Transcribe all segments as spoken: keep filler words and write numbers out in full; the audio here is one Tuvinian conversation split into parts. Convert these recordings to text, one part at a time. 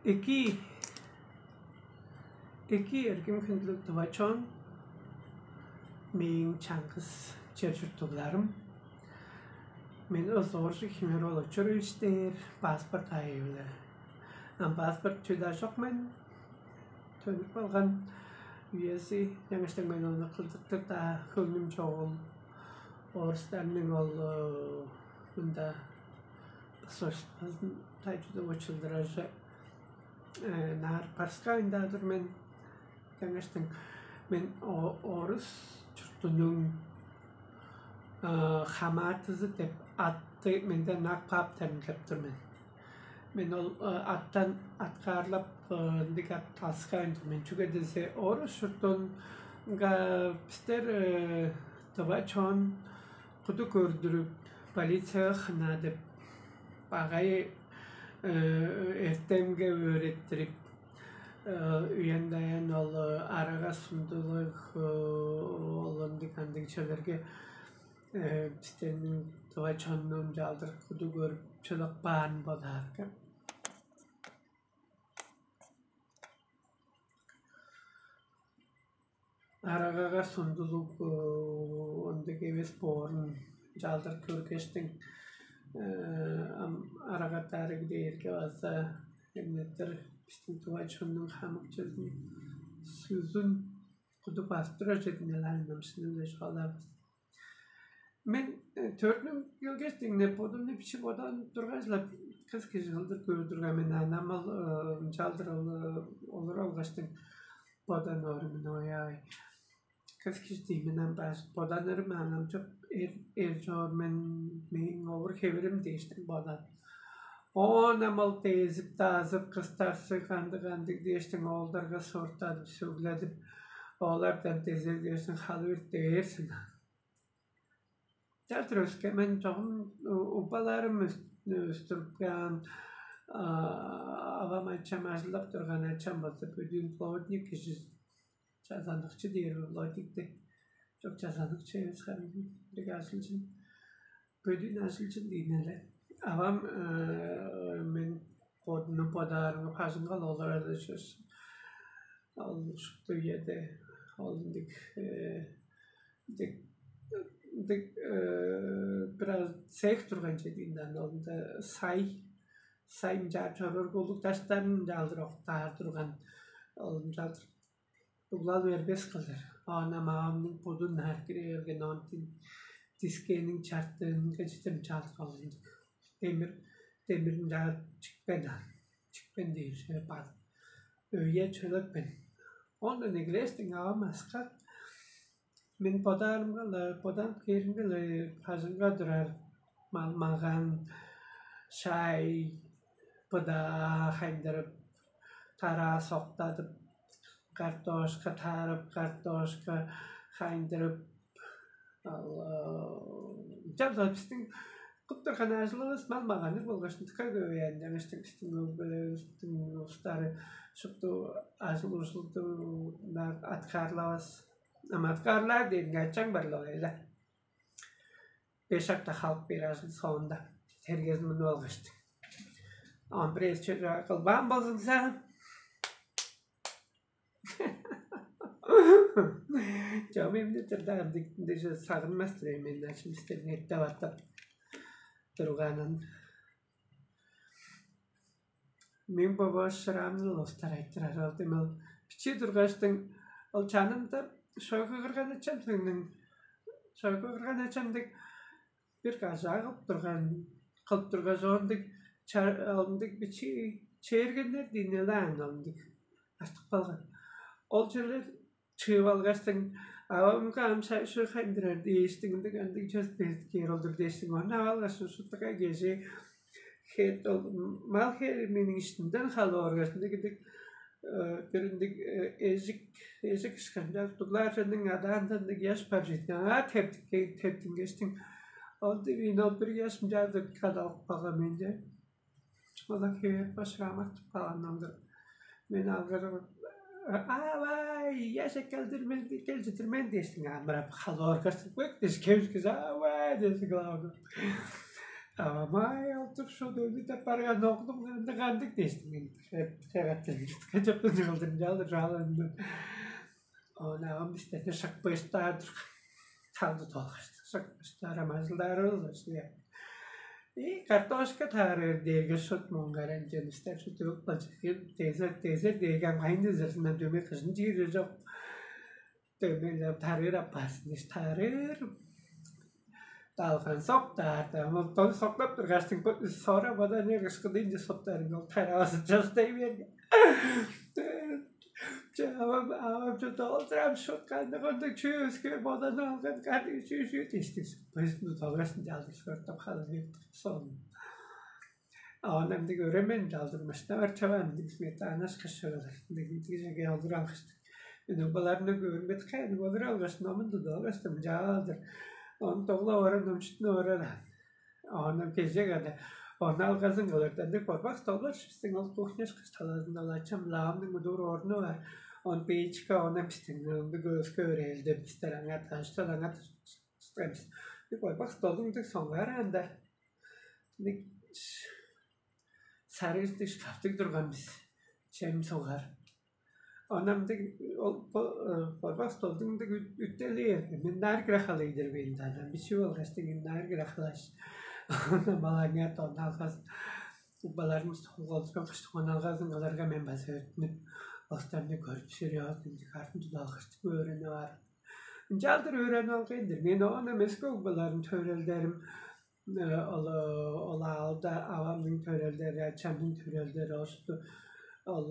Эки, эки эргим хүндүлүг тыва чон, мээң чаңгыс чер-чурттугларым. Мен Озоржик Химер-оол Очурович дээр, паспорт аайы-биле. Ам паспорт чүл-даа чок мен. Төнүп алган үези жаңаштың мен ону кылдыртыр-даа хөңнүм чогул. Орустарның ол мында сочтазын тайчуда учулдуражы наар парскаайындаа-дыр мен. Жаңаштың мен орус чуртунуң хамаатызы деп атты менден ак пааптарын кылып тур мен. Мен ол аттан аткаарлап ындыг ат алыскаайн тур мен. Чүге дизе орус чуртунга бистер тыва чон куду көрдүрүп, полицияга хынаа деп багай эртемге өөреттирип, уян-даян ол арага сундулуг ол ындыг андыг чүвелерге бистерниң тыва чонну ынчалдыр куду көрүп чылыкпаан болаарга. Арагага сундулуг ындыг эвес боорун ынчалдыр көргештиң, ам арага даарыг дээрге база эмнеттир бистиң тыва чоннуң хамык чүзүн сүзүн куду базып турар чедине-ла ынамшынып-ла чугаалаабыс. Мен төрүнүң келгеш деңне бодумну бичи бодан тургаш-ла кыс кижи кылдыр көрүп турган мен анамал ынчалдыр олур алгаштың бодан оорумун ояай. Кыс кижи деймин ам баш боданырым анам чоп эр чоор мен мээң овур хевирим дээштиң бодан. Оон ам ол дезип даазып кыстарсы кандыг-кандыг дээштиң оолдарга сортадып сөгледип, оолардан дезер дээштиң халы бир дээрзин. Театр өске мен чогум убаларым өстүрүп каан авам ачам ажылдап турган ачам болза бөдүүн плотник кижи чазаныкчы дээр плотник деп чок чазаныкчы эвес харын бир ажылчын бөдүүн ажылчын дейн эле. Авам мен бодумну бодаарымга бажыңга олурар сөс. Ол шупту үеде ол ындыг ындыг ындыг бир аз цех турган чедиин даан олунда сай сай ынчаар чоруур кулдук даштарын ынчаалдыр октаар турган ол ынчаалдыр углал бербес кылдыр. Оон ам авамның будун аар кире берген оон дискениң чартыынга чедир ынчаалдыр ол ындыг демир демир ынчаар чикпен даан чикпен дээр базып өйе чыылыппын. Оон эгелээштиң авам аскак мен бодаарымга-ла, боданып кээримге-ла бажыңга турар мал-маган, шай, быдаа хайындырып, тараа соктадып, картошка таарып, картошка хайындырып, ынчалза бистиң кылып турган ажылывыс мал-маганныг болгаш ындыкка көбейен, жаңаштың бистиң өгбелеривистиң улустары шупту ажыл-ужулду аткаарлавас. Ам аткаарлаар дээринге ачаң бар-ла ойла. Беш акта халып бээр ажыл соонда тергезин мынып алгаштың. Он бир эс чөже кылбаан болзуңза, чогум эмне-дир-даа ындыг сагынмас-тыр мен ачым истерин эттеп аттап турганын. Мээң бовоос шыраамны улустар айтырар ол дем ол бичии тургаштың ол чанымда шойгу кырган ачам сеңниң шойгу кырган ачам дег бир кажаа кылып турган кылып тургаш оон дег оон дег бичии чээргеннер диинелаан оон дег артып калган. Ол черлер чыып алгаштың авамга ам шай-шуй хайындырар дээштиң ындыг ындыг чөс бердикээр олдур дээштиң ону ап алгаш ушуттуга кежээ хет ол мал херминиң иштинден халып оргаш ындыг ындыг бир ындыг эжик эжик ышкаш дуглааржының адаанда ындыг ыяш бар чүве аңаа тептингештиң ол дивиин ол бир ыяш мынчаадыр кадалып калган менче. Ол хевээр башырам артып каганнар мен алгырып аавай ыяш эккелдир мен эккелчидир мен дээштиң амырап халып оргаш бек дээш кебишкиже аавай дээш главный Авамай, алтып шуут өлү деп барган оглум, кандыг кандыг дээштиң мен. Хегаттырым чыткан чоптун чыгылдырым чаалдыр чааланмын. Ону авам бистерни шыкпыштаар турган. Талды толгаштык шыкпыштаар амажылдаарывыс ошуя. И картошка таарыр дээрге шут муңгаран жөнүстер шут өк болчу. Дезер дезер дээрге ам кайын дезерсинден дөмей кыжын чиири жок. Дөмей тарыыр аппаарсын дээш тарыыр. Далган соктаарда, ол соктап тургаштың сора бода не кышкыдыынче соктаарың ол тарабазын частай берген. Чаавам аавам чудаалдырам шутканны кандыг чүү өскө бодан алган кандыг чүү чүү дээштиң. Быжын удалгашын чалдыр шортап халып берди. Сон. А он ам дег өремен чалдыр машина бар чаваан дег сметанаш кышыгылар дег жерге олур алгыштык. Мен угбаларымны көрүнбет кайын олур алгаш номун тудуп алгаштым чаалдыр. Ону доглап орар номчутун орар. Ону кежек ада. Ону алгазын кылырдан дег борбак столбар биздин ол кухняш кышталазында ол ачам лаамның удуур орну бар. Он печка ону биздин ындыг өскө өрээлде бистер аңа таштан аңа тустабыз. Бик ойбак столдуң дег соңгаар анда дег сарыыштыг шкафтыг турган бис. Чем соңгаар. Онам дег ол борбак столдуң дег үттелээр. Мен наар кире халыйдыр бейн даан. Бичи болгаш деген наар кире халаш. Ону балаңа тон алгас. Баларым стол колдурган кыштык ону алгазын кыларга мен база өттүнүп, остарны көрүп серьезный артын тудалгыштык өөрүнүп аар. Ынчалдыр өөренип алган-дыр. Мен оон эмеске угбаларым, төрелдерим, ол ол аалда авамның төрелдери, ачамның төрелдери, ошту ол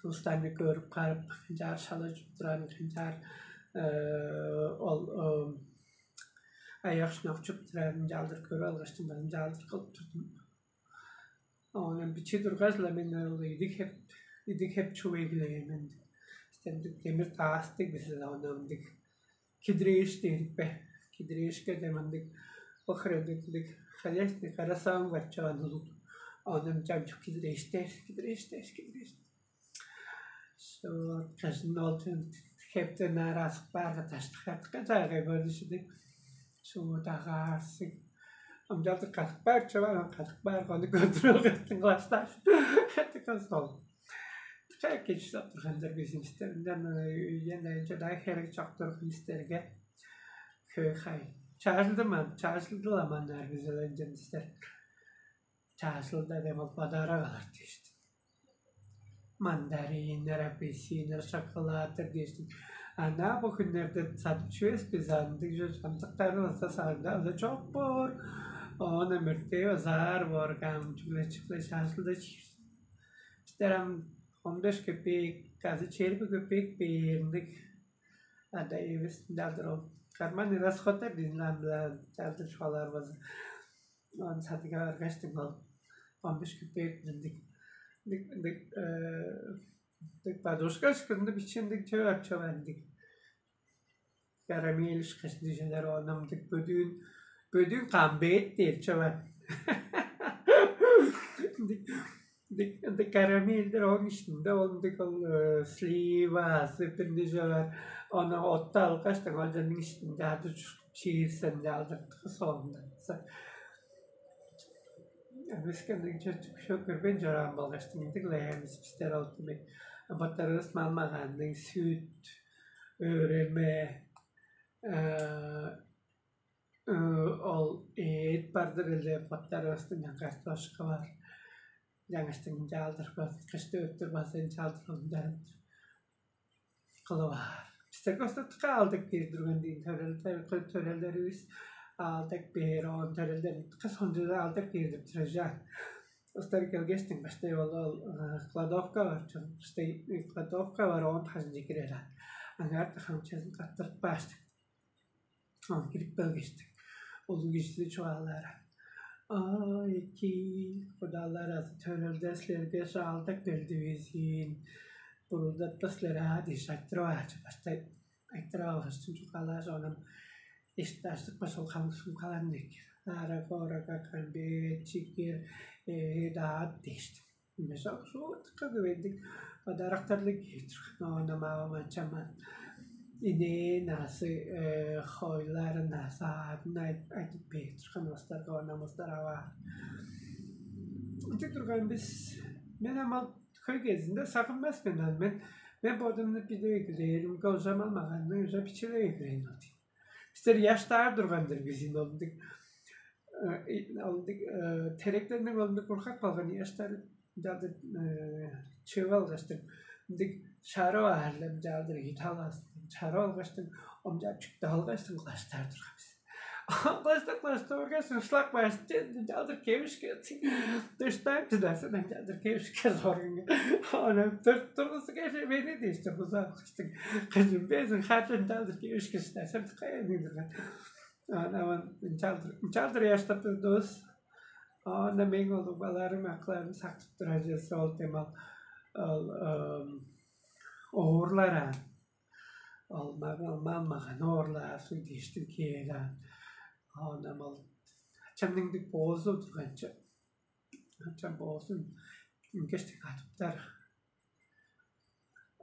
устарны көрүп карып, канчаар шала чуп турарын, канчаар ол аяк шнок чуп турарын ынчалдыр көрүп алгаштың, ынчалдыр кылып турдум. Оон бичии тургаш-ла мен ол идиг хеп идиг хеп чуп эгелээн мен. Стендик демир таастыг бис оон ындыг кидрээш дээрик бе? Кидрээшке де мындыг бо хырыдыктыг хозяйственный карасаан бар чоон улуг. Оон чамчык кидрээштээр, кидрээштээр, кидрээш. Шуут кажын ол хептен аар азып баарга таштык артыкка чаагай болуш идик. Шуут агаарсыг. Амчалдыг кадык баар чыва, кадык баар кону көндүрүп алган тыңгылаштаар. Тыка сол. Тыка кечип тургандар безимистер. Ындан үйен айынча дай херек чок турган истерге. Хөө хай. Чаажылды ман, чаажылды ла маннаар бизелен жемистер. Чаажылда дем ол бадаара калар дээштим. Мандариннер, апельсиннер, шоколадтар дээштим. Ана бо хүннерде садып чүвес бис андыг чамдыктары болза сагында ылы чок боор. Оон эмиртээ ызаар боор кам чүгле чүгле чаажылда чиир. Бистер ам он беш копеек азы черби копеек бээриндиг ада эвис ынчалдыр ол карманный расходтар дизин ам чалдыр чугаалаар болза. Оон садыга баргаштың ол он беш копеек ындыг ындыг ындыг ындыг подушка ышкырында бичиндиг чөөр чөөр ындыг карамель ышкаш дижелер оон ындыг бөдүүн бөдүүн камбет дээр чөөр ындыг ындыг карамельдер ооң иштинде ол ындыг ол слива азы бир нижа бар. Ону отту алгаштың ол жанның иштинде ады чиирсен алдыртыгы соонда. Эмискендиг чөкүрбейн чораан болгаш мындыг-ла эмис бистер ол деме боттарывыс мал-магаанның сүт, өөреме, ол эът бардыр эле боттарывыстың картошка бар. Жаңаштың чаалдыр кышты өттүр база чаалдыр ондан кылып аар. Бистерге остатка алдык бир турган дейн төрелдер төрелдерибиз алдык бээр оон төрелдер кыс ончуда алдык бээр деп турар. Устар келгештиң баштай ол ол кладовка бар чон баштай кладовка бар оон тажынче кирер аңаар хамчазын каттырып бааштык. Ол кирип келгештиң улуг кижизи чугаалаар. Ай эки кудалар азы төрелдер силерге шаалдак белдивизин буруудатпас силер аа дээш айтырып аарчы баштай айтырып алгыштым чугаалааш онун эшти аштыкпа шол хамык сумкаларын эккир. Ара коорага камбет чикир ээ даат дээштим. Эмне шак шуутка көвендик бодарактарлыг кээп турган оона маа манчаман. инээн азы хойлаарын азы аадын айтып бээр турган улустарга оон ам улустар аваар. Ынча турган бис мен ам ол хөй кезинде сагынмас мен ам мен мен бодумну билип эгелээримге ужамал маганның уже бичилеп эгелээн ол дейм. Бистер ыяштаар турган-дыр бизин ол ындыг ол ындыг теректерниң ол ындыг кургак болган ыяштар ынчалдыр чыып алгаштың ындыг шарып аарлап ынчалдыр талаастын чарып алгаштың омчап чүктү алгаштың кылаштаар турган бис. Кылаштап кылаштап оргаш ыншлак бааш ынчалдыр кебишке дыштаан чыдарсын ынчалдыр кебишке соргунга. Ону тургузу кеше мени дээш тургузу алгаштың кыжым безин хажы ынчалдыр кебишке чыдарсын каян турган. Ана ынчалдыр ынчалдыр ыяштап турдувус. Оона мең ол угбаларым, акыларым сактып турар чер ол дем ол ол оорлар аан. Ол мага маммаган оорлаар суй дээштиг кээр аан. Оона ол ачамның бир боозу турганчы. Ачам боозун үнгештиг катыптар.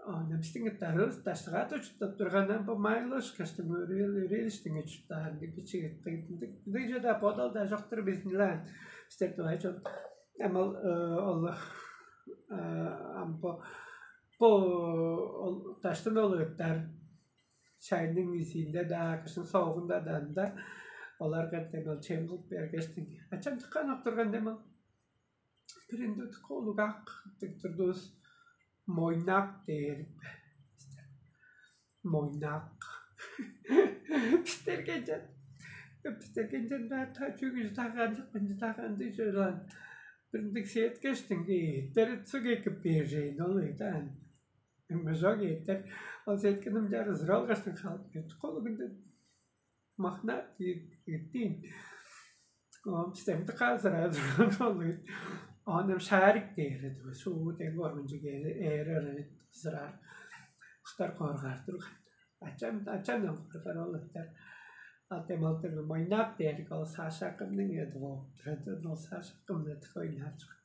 Оон бистиң ыттарывыс даштыгаа-даа чурттап тургандан бо майлыышкаштың өрээлиштиңи чурттаарын бичигиттигдиг чеде бодал-даа чок-тур безин-лаан. Бистер дугай чон ам ол ол ам бо бо ол даштын ол ыттар чайның изиинде-даа, кыштың соогунда-даа ында оларга дем ол чем кылып бергештиң. Ачам тыккан октурган дем ол. Биринде куулугак дег турдувус. Мойнак дээр бе? Мойнак. Бистерге чан бистерге чан чүгү таганчык мынчы таганды чораан. Биринде сеткештиң эттери цуг экип бежейн ол ыйдаан. Мыжок эттер ол сеткеним жарызыр алгаштан халып кетти. Колугунда махна эттиин. Оон бистемди казыраа турган ол. Оон шарик дээр эди. Суу дег орунчуг ээрер эвит ызыраар. Устар коргаар турган. Ачам ачамдан коргаар ол ыттар. Алтем алтырган майнак дээрик ол саашакымның эди болуп турады. Ол саашакымны ойнаар турган.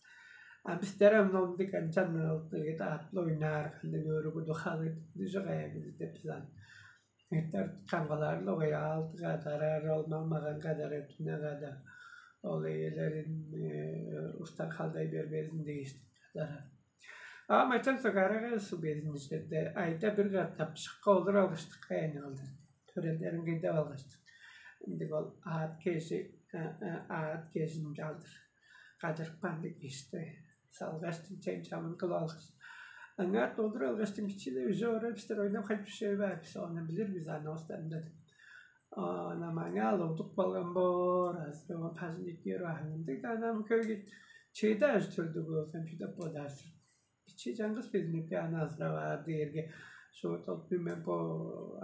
А бистер ам номдук анчан ол эди атлы ойнаар кандай өөрүгү духалыг дүжү кая билди деп билан. Эттер камгалаарлыг аялдыга дараар ол маммаган кадар эртине када ол ээлерин устар халдай бербезин дээштик кадарар. А мачан согарага су безинчеде айда бир катап шыкка олур алгыштык каян кылдыр. Төрелдерин кыйдап алгыштык. Ындыг ол аат кежи аат кежин чалдыр кадырып кандыг ишти. Салгаш тынчайым чамын кылып алгаш. Аңаа долдуруп алгаштың бичиилеп үжүп орар бистер ойнап хайып бишей баар бис ону билир бис аны остарында деп. Ана маңаа улуг болган боор азы оон бажын иккээр баан ындыг анам көөгү чеди ажы төлдүг болсам чүдеп бодаарсың. Бичии чаңгыс безин эппе аны азырап аар дээрге шуут ол мен бо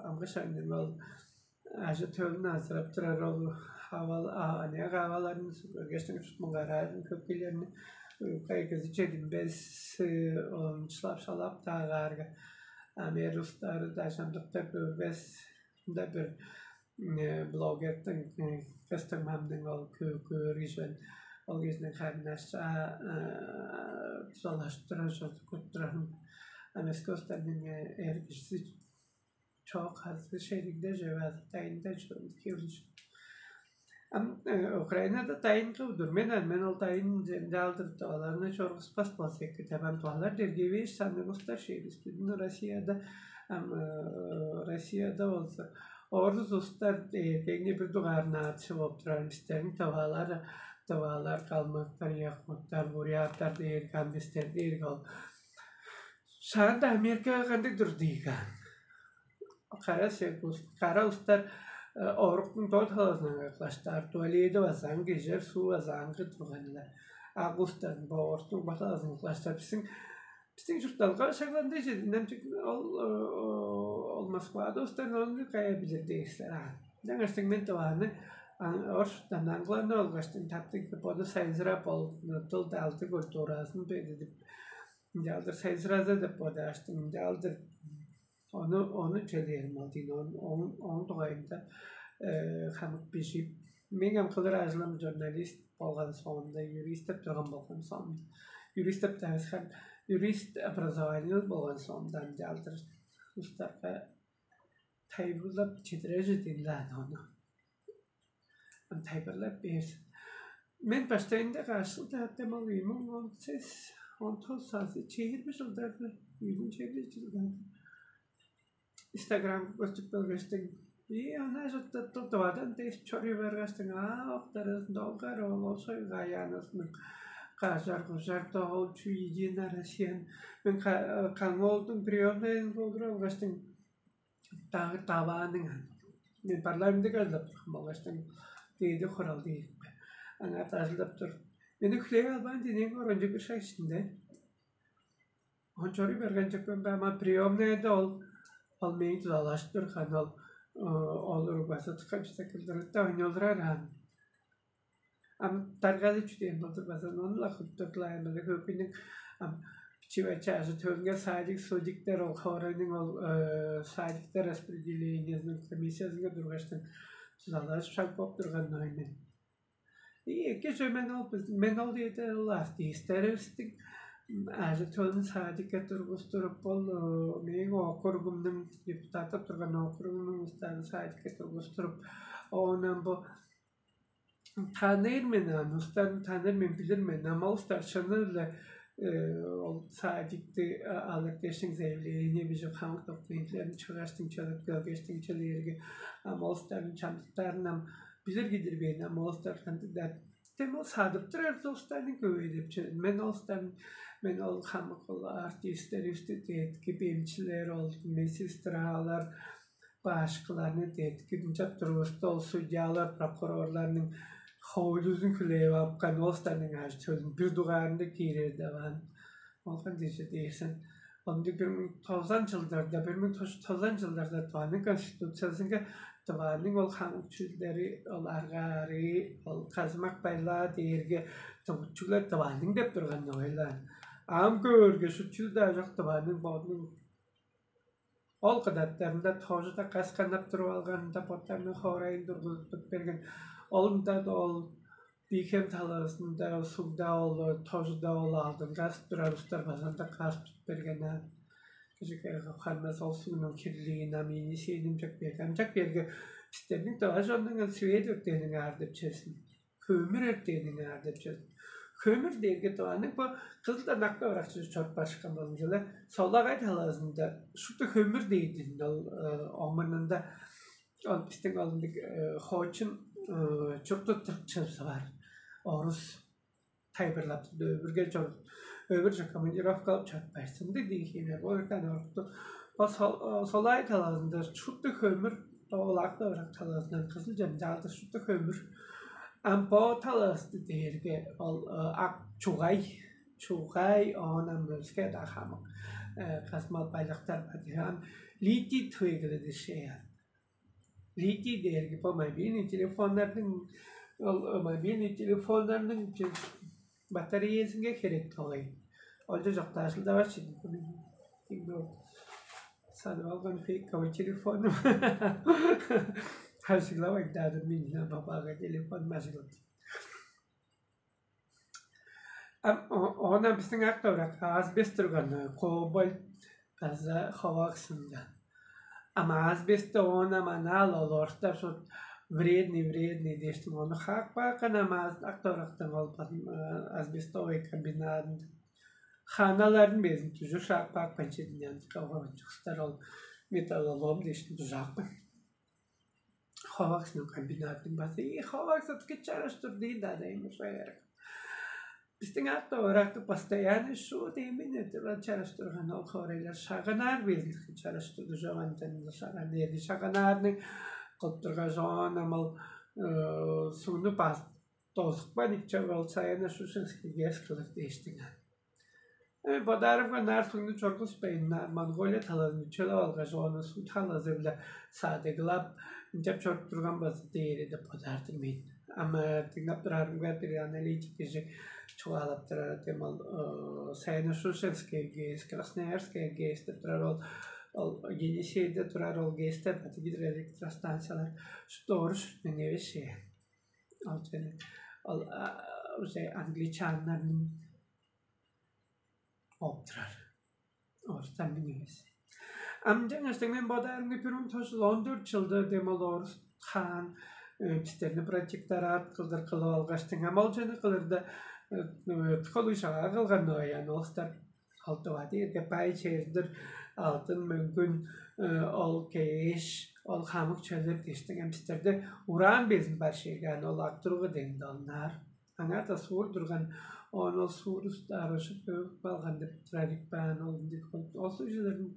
амгы шагның ол ажы-төлүн азырап турар ол авал аныяк аваларын көргештиң шут муңгараарын көпкүйлерин кайгызы чединмес оон чылап шалап даагаарга ам эр устары дажандыкта көрбес мында бир блогердиң кыстың мамның ол көөр кижи ол кижиниң харынаш тузалашып турар чордуп көрүп турарым. Ам эски устарның эр кижиси чоок азы шеригде чүве азы дайында чүве хевлижип. Ам Украинада дайынга удур мен ам мен ол дайын чемдеалдыр дуаларны чоргуспас болза эки деп ам дуалар дергевээш санныг устар шиирис. Биздин Россияда ам Россияда болза орус устар дээргеңни бир дугаар наадчы болуп турар бистерин тывалар тывалар калмыктар якуттар буряттар дээрге ам бистер дээрге ол Шаанда Америкага кандыг-дыр дийик аан. Кара сек кара устар оруктуң доо талазындан каглаштаар, туаледи базаан кежер, суу базаан кы турганнар. Ак устар бо оруктуң бо талазын каглаштаар. Биздиң биздиң чуртталга шагландыже ынчан ол ол Москвада устар ону кая билир дээрлер аан. Ынчангаштың мен тывааны орустан аңгыланы болгаштың таптыг боду сайзырап ол дылды алды культурасын бедидип Ынчалдыр сайзыраза деп бодааштың, ынчалдыр ону ону чөлээрим ол дейн оон оон оон дугайында хамык бижип, мең ам кылыр ажылым журналист болган соомда, юрист деп турган болган соомда, юрист деп тавыскан юрист образованиелиг болган соомда ынчалдыр устарга тайылбырлап чедирер чүве-дир ийин ону. Ам тайылбырлап бээр сен. Мен баштайында каш чылда аттым ол, ийи муң он сес, он тос азы чээрби чылдарда, ийи муң чээрби чылдарда Instagram көстүп келгештиң, и ана чурттаттыл дывадан дээш чоруй баргаштың, аа, октарызын долгар ол ол шойгай анасының кажар кужар доол чүү единая Россияны мен каңоолдуң приемнайын болдур алгаштың, дагы давааның мен парламентиге ажылдап турган болгаштың, дээди хурал дээрип, аңаа ажылдап тур. Мени хүлээп албаан динең оранчы бир шаг ишинде он чоруй берген чекпен бе, ама приемныйда ол ол мээң дузалажып турган ол ол уруг база тыккан чүве кылдырыкта ойнолдурар аан. Ам даргазы чүдээн болдур база ону-ла кылып турдулаан база хөпүнүң ам бичип ачаажы төлүнге садик судиктер ол хоорайның ол садиктер распределениезиниң комиссиясынга тургаштың дузалажып шаг боп турган ой мен. И эки чүве мен ол мен ол ийде ол артистеривистиң ажы-төлүн садикке тургустуруп, ол мээң округумнуң депутаттап турган округумнуң устарын садикке тургустуруп, оонан бу таныыр мен аны устарын таныыр мен билир мен, ам ол старшина-биле ол садикти алыр дээштиң заявление бижип хамык документилерин чыггаштың чыгып келгештиң чылыырга, ам ол устарын чамдыктарын ам билир кидирбээн, ам ол устар кандыгдаар тем ол садып турар улустарның көбей деп чүве мен ол устарын мен ол хамык ол артистеривисти дээдикип эмчилер ол медсестралар башкыларны деткип ынчап турувуста ол судьялар прокурорларның хоолюзун хүлээп апкан ол устарның ажы-төлүн бир дугаарында киирер деп аан. Ол кандыйже дээрзин ол ындыг бир муң тозан чылдарда бир муң тозан чылдарда тываның конституциясынга тываның ол хамык чүүлдери ол аргаарыы ол казмак байлаа дээрге тывучуглар тываның деп турган ойлаан. Ам көөрге шучул-даа чок тываның бодунуң ол кыдаттарында тожуда касканнап туруп алганында боттарының хоорайын тургузуп берген. Ол ында ол Бийхем талазында сугда ол тожуда ол алдын каастып турар устар базанда каастып берген. Кижи хармас ол сугнуң хирлиин ам иинисээн ынчак берген. Ынчак берге бистерниң дыважоннуң свет өртээниң аар деп чезин. Хөмүр өртээниң аар деп чезин. Хөмүр дээрге дываның бо кызылдан акка ыракчы чоруп башкан болзун чүле. Солагай талаазында шупту хөмүр дейдин ол омурнунда ол бистиң ол ындыг хоочун чуртту тырыкчыбызы бар. Орус тайылбырлап турду. Өвүрге чор өвүр командировка алып чоруппайсың дег дейхине. Ол эртен орукту. Бо солай талаазында шупту хөмүр, ол ак тавырак талаазындан кызыл чемчаалдыр шупту хөмүр. Ам бо талаасты дээрге ол ак чугай, чугай оон ам өске-даа хамык казмал байлактар бар. Ам литий тывыгылы дишээ. Литий дээрги бо мобильный телефоннарның ол мобильный телефоннарның батареясынга херек тоогай. Олча жоктаашылдавас чедип садып алган фейковый телефоным. Ажыглавайдаадым мен бабага телефон ажыглап. Оона биздиң ак тавырак азбест турган, кобальт база ховаксында. Ам азбестти оон ам анаал ол орустар шут вредный, вредный дээштиң ону хаапкаан ам ак тавырактан ол азбестовый комбинадында ханаларын безин тужур шаап каапкан чединден калган чыкыстар ол металлолом дээштиң дужаапкан. Ховаксның комбинатын база и ховакс отки чарыштыр дейн да дейм ушай эрик. Биздиң акта оракты постоянно шут эмин этип чарыштырган ол хоорайлар шаганаар белдик чарыштырды жогандан шаган эрди шаганаарны кылыптырга жоон амал сууну бас дозукпан икче болсайына шушенский герс кылыр дээштиң. Бодаровга наар сугну чоргуспайн, Монголия талазын чөлеп алгаш, ону суг талазы-биле садыглап, ынчап чоруп турган база дээри деп бодаар-дыр мен. Ам дыңнап турарымга бир аналитик кижи чугаалап турар дем ол Сайно-Шушенская ГЭС, Красноярская ГЭС деп турар ол ол Енисейде турар ол ГЭСтер база гидроэлектростанциялар шупту орус чуртунуң эвес чээ. Ол жана ол уже англичаннарның оптурар. Орустан билбес. Ам ынчангаш мен бодаарымга, бир муң тос чүс он дөрт чылда дем ол орус хаан бистерни протекторат кылдыр кылып алгаштың, ам ол чаны кылырда кылыг шагаа кылган ноян олустар. Ол дыва дээрге бай чердир, алдын мөңгүн, ол кээш, ол хамык чөлөр дээштиң, ам бистерде уран безин бар шегаан ол актурга ден долнаар. Аңаа-даа суур турган, оон ол суур устаар ошуп бөгүп калган деп турар иппаан ол ындыг ол сужуларын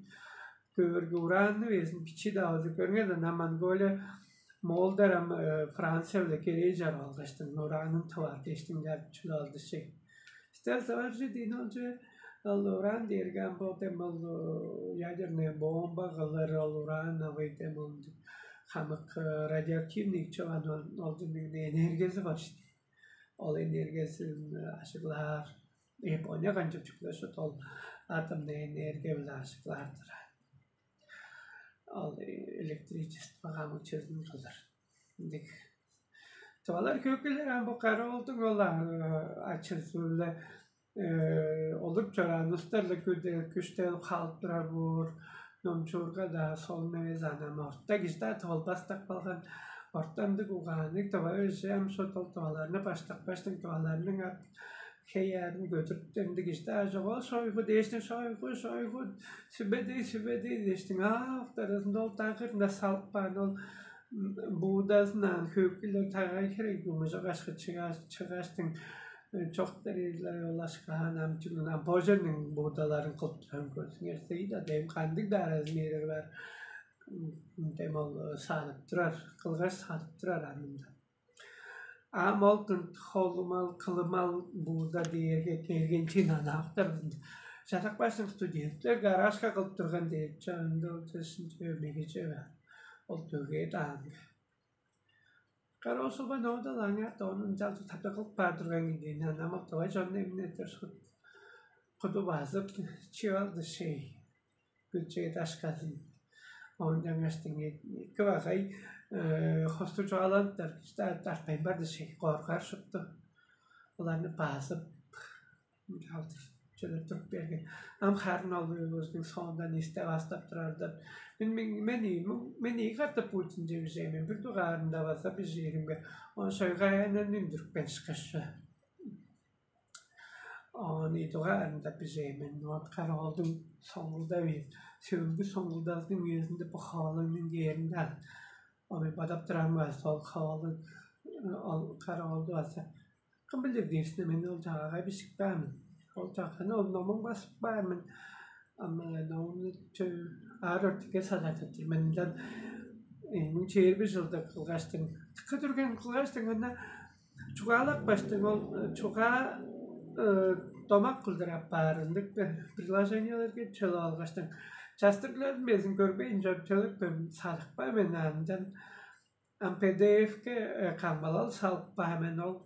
көөрге, ураанны безин бичии-даа болза көрүңер ана Монголия, моолдар ам Франция-биле керээ чарып алгаштың, ураанын тывар дээштиң чарып чүлү алды шег. Стелсоваржи диин ол же, ол уран дээрге ам бо дем ол ядерная бомба кылыр, ол уран авый дем ол хамык радиоактивный чаван ол динниң энергиясы бар шин. Ол энергиясын ашыглаар. Япония канчап чүглешет ол атомный энергия-биле ашыглаар-дыр. Ол электричество хамык чөзүн кылыр. Ындыг. Тывалар хөөкүлер ам бо каравылдың ол ачызы-биле олуп чораан устарла күштел халып турар боор. Номчуурга-даа солун эвес анан орта кижи-даа тывылбастак калган. Ортандык угаанныг тыва өже ам шот ол тываларны баштакпаштың тываларның ат хей аарын көдүрүптер ындыг кижи-даа чок. Ол шойгу дээштиң шойгу шойгу сүбедей сүбедей дээштиң аак даразында ол дагырында салып каан ол буудазын аан хөөкүлер тагай херек гумужа кашка чыгааштың чок деревлер ол ашкаан ам чүглүн ам боженниң буудаларын кылып турарын көрсүңер. Сыйда дем кандыг-даа размери бар дем ол садып турар, кылгаш садып турар анында. Ам ол холумал кылымал буурда дээрге келген чин анаактар. Чатак баштың студентлер гаражка кылып турган дээр чаанда ол чешинче мегече ол төгээ даанга. Кароосулбан оодал аңаа ону ынчалдыр тапта кылып баар турган кижи ынчан ам октавай чонну эмин эртер куду базып чип алды шей. Күлчээ дашказын. Оон чаңгаш деңге эки багай хостуг чугааланыптар кижи артпайн барды шей коргар шупту. Оларны базып чыдып туруп берген. Ам харын ол уйлуубуздуң соондан истеп астап турардан. Мен мен мен ийи катап Путинче бижээн мен бир дугаарында база бижээримге, оон шойгаяанан үндүрүпкен ышкаш чүве. Оон ийи дугаарында бижээн мен. Оон караоолдуң соңгулда бээр, сөөлгү соңгулдазының үезинде бу хоолуңнуң кээринде ал. Ону бодап турарым бар, сол хоолуг ол караоолду база кым билир дээшине мен ол чагага бижип каан мен. Ол чаганы ол номун басып каар мен. Ам номну аар өртүкке садатыптыр мен ынчан муң чээрби жылда кылгаштың, тыкка дүрген кылгаштың ана чугаалап баштың ол чугаа домак кылдыр аппаар ындыг приложенияларга чөлүп алгаштың, частыгларын безин көрбейн чоруп чөлүп көрүн садыкпай мен ынчан. Ам ПДФ-ке камгалал салып каан мен ол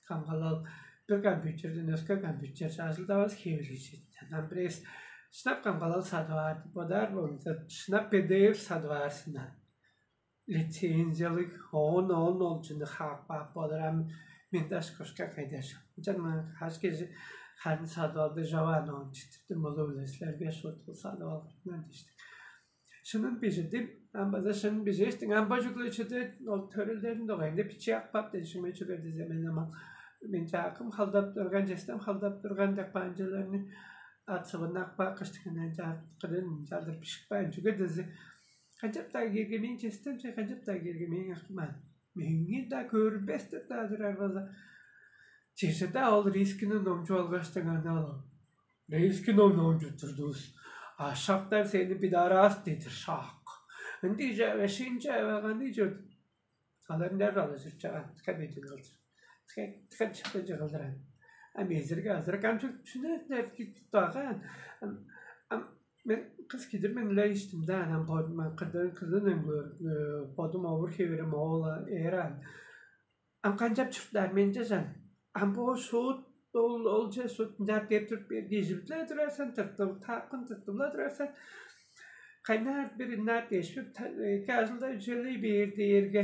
камгалал бир компьютерден өске компьютерже ажылдавас хевирлижи. Ам бирээс шынап камгалал садып аар деп бодаар болза, шынап ПДФ садып аарсындан. Лицензиялыг оон оон ол чүнү хаап каап болур ам мен даш кошка кайдаш. Ынчан хаш кежи харын садып алды жаваан оон читирди мулу-биле силерге шуут садып алган дээштик. Шынын бижидим, ам база шынын бижээштиң, ам бо чүгле чүдү ол төрелдерин дугайында бичии акпап дешиме чүге дизе мен ама мен чаакым халдап турган, честем халдап турган деп баанчыларны ат сывын акпаак кыштыгынан чаакырын чалдыр бишикпаан чүге дизе канчап-даа киирге мээң честемче, канчап-даа киирге мээң акымаан. Меңээ-даа көрбес деп-даа турар база. Чеже-даа ол рискини номчуп алгаштың аны алган. Рейски ном номчуп турдувус. А шактар сени бидарааст дедир шак. Ынча эвешинче эвеганы чорду. Алар нер алажып чаган кабедин кылдыр. Тыка чыкты жыгылдыран. А мезирге азыр камчык чүнү нерки туттаган. Ам мен кыз кидир мен ле иштим да анан бодум кырдан кызын эм көрүп бодум овур хевирим оола ээран. Ам канчап чурттаар мен чажан? Ам бо шуут ол олче шуут ынчаар кээп туруп бээр кижи-биле турарсан, тыртып, таапкын тыртып-ла турарсан. Кайнаар бир ынаар дешпип, эки ажылда үчелей бээр дээрге,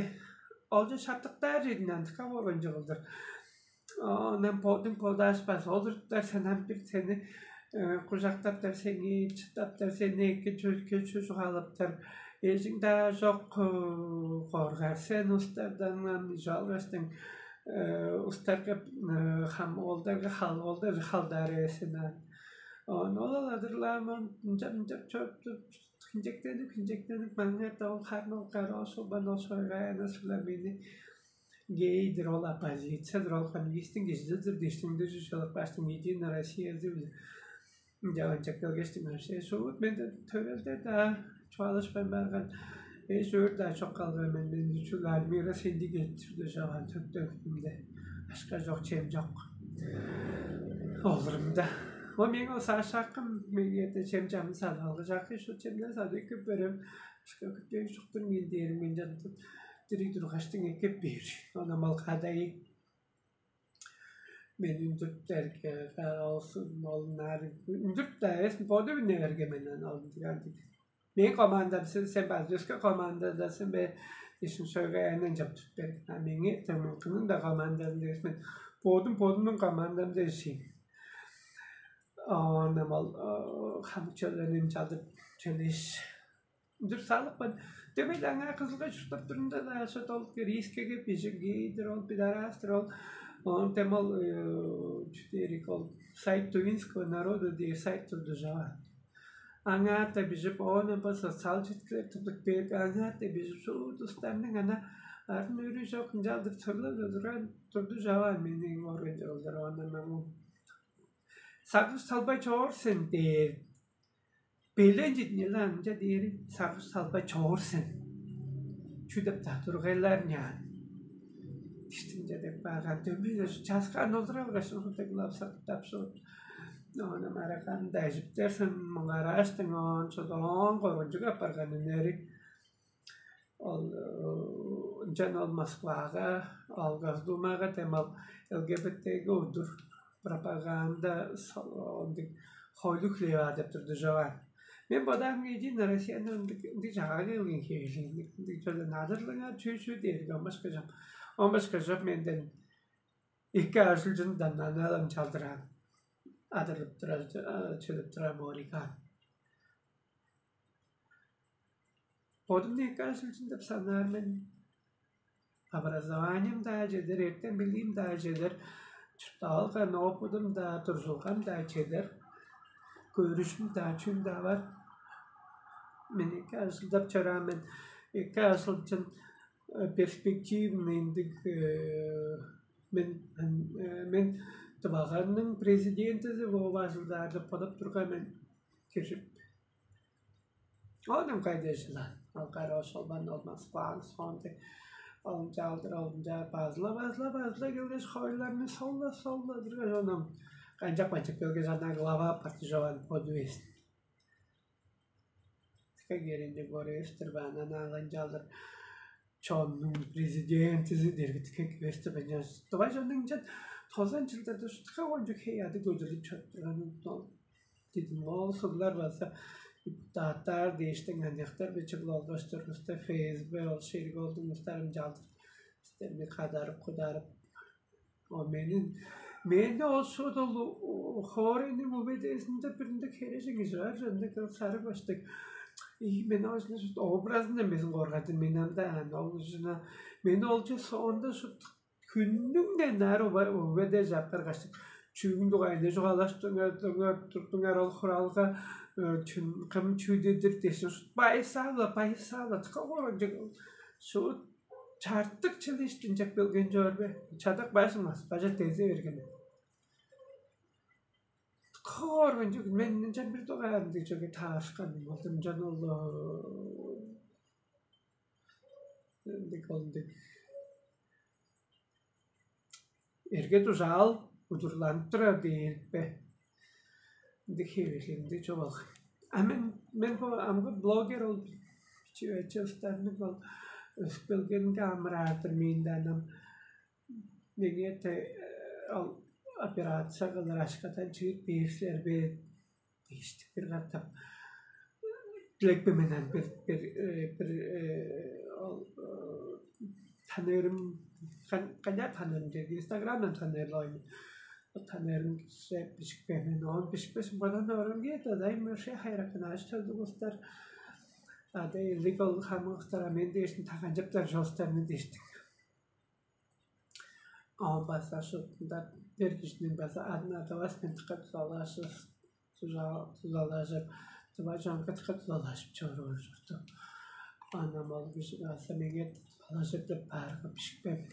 олче шаптыктаар чедин андыка болган чыгылдыр. Онан бодуң бодаашпас, олуруптар сен ам бир сени кужактаптар сени, чыттаптар сени, эки чүркү чүжүг алыптар. Эжиң-даа чок, коргар сен устардан, ижип алгаштың устарга хам оолдарга хал оолдар халдаар эвес сен аан. Оон ол аладырлаамон ынчап ынчап чоруптуп, хинчектенип хинчектенип маңнаар-даа ол харын ол кароошулбан ол шойгай ана силер мени гейдир, ол оппозициядыр, ол коммунистиң кижизидир диштиңдир чүжүлүп каштың Единая Россиязы биле ынча ынча келгештиң вообще шуут менде төрелдер-даа чугаалашпайн барган. Эш өөр-даа чок калган мен мен чүл Альмира сенди кеттирди жаган төптөгүмде ашка жок чем жок олурумда. О мең ол саашааккым меңерде чем чамын садып алгыжаккы шу чемден садып экип берем. Ашка күтпейн шуктур мен дээрим мен жантып дириг тургаштың экип бээр. Ону малкаадайы мен үндүрүптерге олсун ол наар үндүрүп-даа эвес боду үне берген менен ол ындыг андыг. Мээң командам сен сен базыска командада сен бе ишин шойгай анан жаптып берген. А меңи тымынкынын да командазында эвес мен бодум бодумнуң командамда ишейм. Оон ол хамчаларын чалдып чөлеш. Ындыр салыпкан. Демек аңаа кызылга чурттап турунда да ошо ол рискеге бижигейдир ол бидарастыр ол. Оон тем ол чүдерик ол сайт тувинского народа деген сайт турду жаваан. Аңаата бижип оон бо социал четкилер тудуп берип аңаата бижип шуу тустарның ана арын өрү жок ынчалдыр сорлап турган турду жаваан мени оорган жолдор оон ана сагыш салбай чоор сен дээр. Белен читинел ынча дээри сагыш салбай чоор сен. Чү деп-даа тургайлар няан. Диштинче деп баарган дөмей часкаан олура алгаш ужундагылап сактап шуут. Ону маракан дажыптер сен муңарааштың оон чудоон коргунчуг апарган үнери. Ол ынчан ол Москвага, ол Госдумага дем ол ЛГБТ-ге удур пропаганда ындыг хойлуг хлева деп турду жоган. Мен бодаам кийдин Россияны ындыг ындыг чагага келген хевелиг ындыг чөдө надырлыңар чүү чүү дээриг омбашка жок. Омбашка жок менден эки ажылчындан анаалам чалдыраан адырлып турар чөлүп турар боориган. Бодумну эки ажылчын деп санаар мен. Образованием-даа чедер, эртен билиим-даа чедер, чурттап алган опыдым-даа, туржулгам-даа чедер, көрүшүм-даа чүн-даа бар. Мен эки ажылдап чораан мен, эки ажылчын перспективный ындыг мен мен дываганның президентизи бооп ажылдаар деп бодоп турган мен киржип Оон кайдыжыла алгар ошолбан ол Москваның соонда олунчаалдыр олунчаар базыла базыла базыла келгеш хойларны солла солла тургаш ону канчап канчап келгеш ана глава партизован подвес тике керинде көрүстүр баан ана алынчаалдыр чоннуң президентизи дергитке кивестип ынчан тывай чоннуң ынчан тозан чылдарда шутка кончуг хей ады көдүрлүп чоруп турганын ол дидим ол суглар база депутаттар дээштиң аныяктар бичик болгоштур уста ФСБ ол шериг олдуң устарын жалдыр силерни кадарып кударып ол менин менде ол шут ол хоорайның убедесинде биринде хережең ижаар жөнүндө кыл сары баштык и мен ошону образында безин коргады мен анда ол ужуна мен ол же соонда шут хүннүң денаары убеде жаппар каштык чүүгүң дугайында чугаалаштыңар турдуңар ол хуралга кым чүү дедир дээшин шут байсаала байсаала тыка коргончук шут чартык чыл иштинчек келген чоор бе чадак бажыңмас бажа тезе берген Кооргунчуг мен ынчан бир дугаарында чүге таарышкан болдум ынчан ол ындыг ол ындыг эрге дужаал удурланып турар дээриппе ындыг хевирлиг ындыг чугаалган а мен мен бо амгы блогер ол бичи ыстарынныг ол өсүп келгенинге амыраардыр мээң даанам меңээ ол операция кылыр ашкадан чыып бээр силер бе дээштик бир катап тилекпе менен бир бир бир ол таныырым канчаар таныырым деди инстаграмдан таныырлаайн Таныырын кижи бижикпейн мен. Оон бижикпес бодан орун кээде, дай мөрше хайракын аш төлдүг улустар. Ада элдик ол хамык улустар, а мен дээшин таганчыптар чоостарны дээштиң. Оон база шуутунда бир кижиниң база адын адавас мен тыка тузалаашып, тузалаажыр, тыва чонга тыка тузалаашып чоруур чорду. Анам ол кижи база меңээ тузалажыр деп баарга бижикпейн.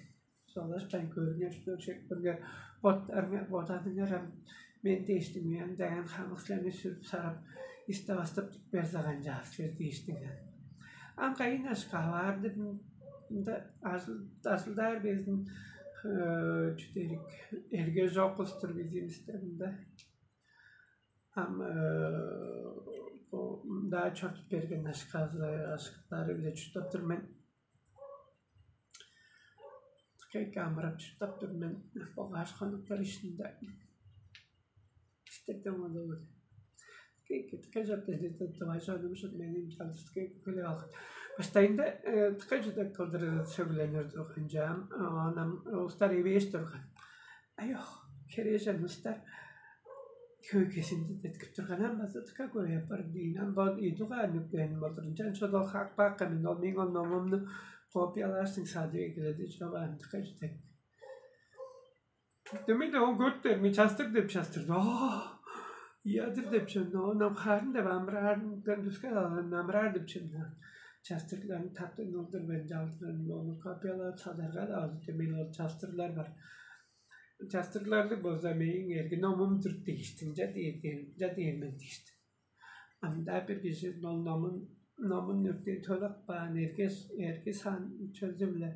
Соңгаш байн көрүңер, көрүңер, боттарыңар, бодадыңар ам, мен дээштиң, мен даян хамык силерни сүрүп сарап, истеп астып туруп бер саган чаар силер дээштиң. Ам кайын ашка аваарды мында ажылдаар безин чүдерик эрге чок кыстыр безимистер мында. Ам бо мында чортуп берген ашказы ашкылары биле чурттап тур мен. Кайка амырап чурттап тур мен, болгаш хонуктар ишинде. Истерден ону кайка тыка чорда деден тывай чонум шут менин чалдыскы күлүп алган. Баштайында тыка чудак кылдыр сөгленип турган чаам, оон улустар эвээш турган. Айох, херээжен улустар хөй кезинде деткип турган, ам база тыка көй апар диин. Ам бо ийи дугаар нүкпээн болдур. Ынчан шодал хаак баакка мен ол мээң ол номумну копиялаашсың садып эгеледи чогаан тыка чүдек. Демейде ол көрүптер мен частыр деп частырды. Оо, ыядыр деп чемни, оон ам харын деп амыраарын дүске алган амыраар деп чемни. Частырларын таптын олдур мен жалдыран ону копиялап садарга да азы демейли ол частырлар бар. Частырларлыг болза мээң эргин омум-дур дээштиң, ча дээр, ча дээр мен дээштиң. Ам-даа бир кижи ол номун номун өртээ төлап каан эргеш, эрги сан чөлдү-биле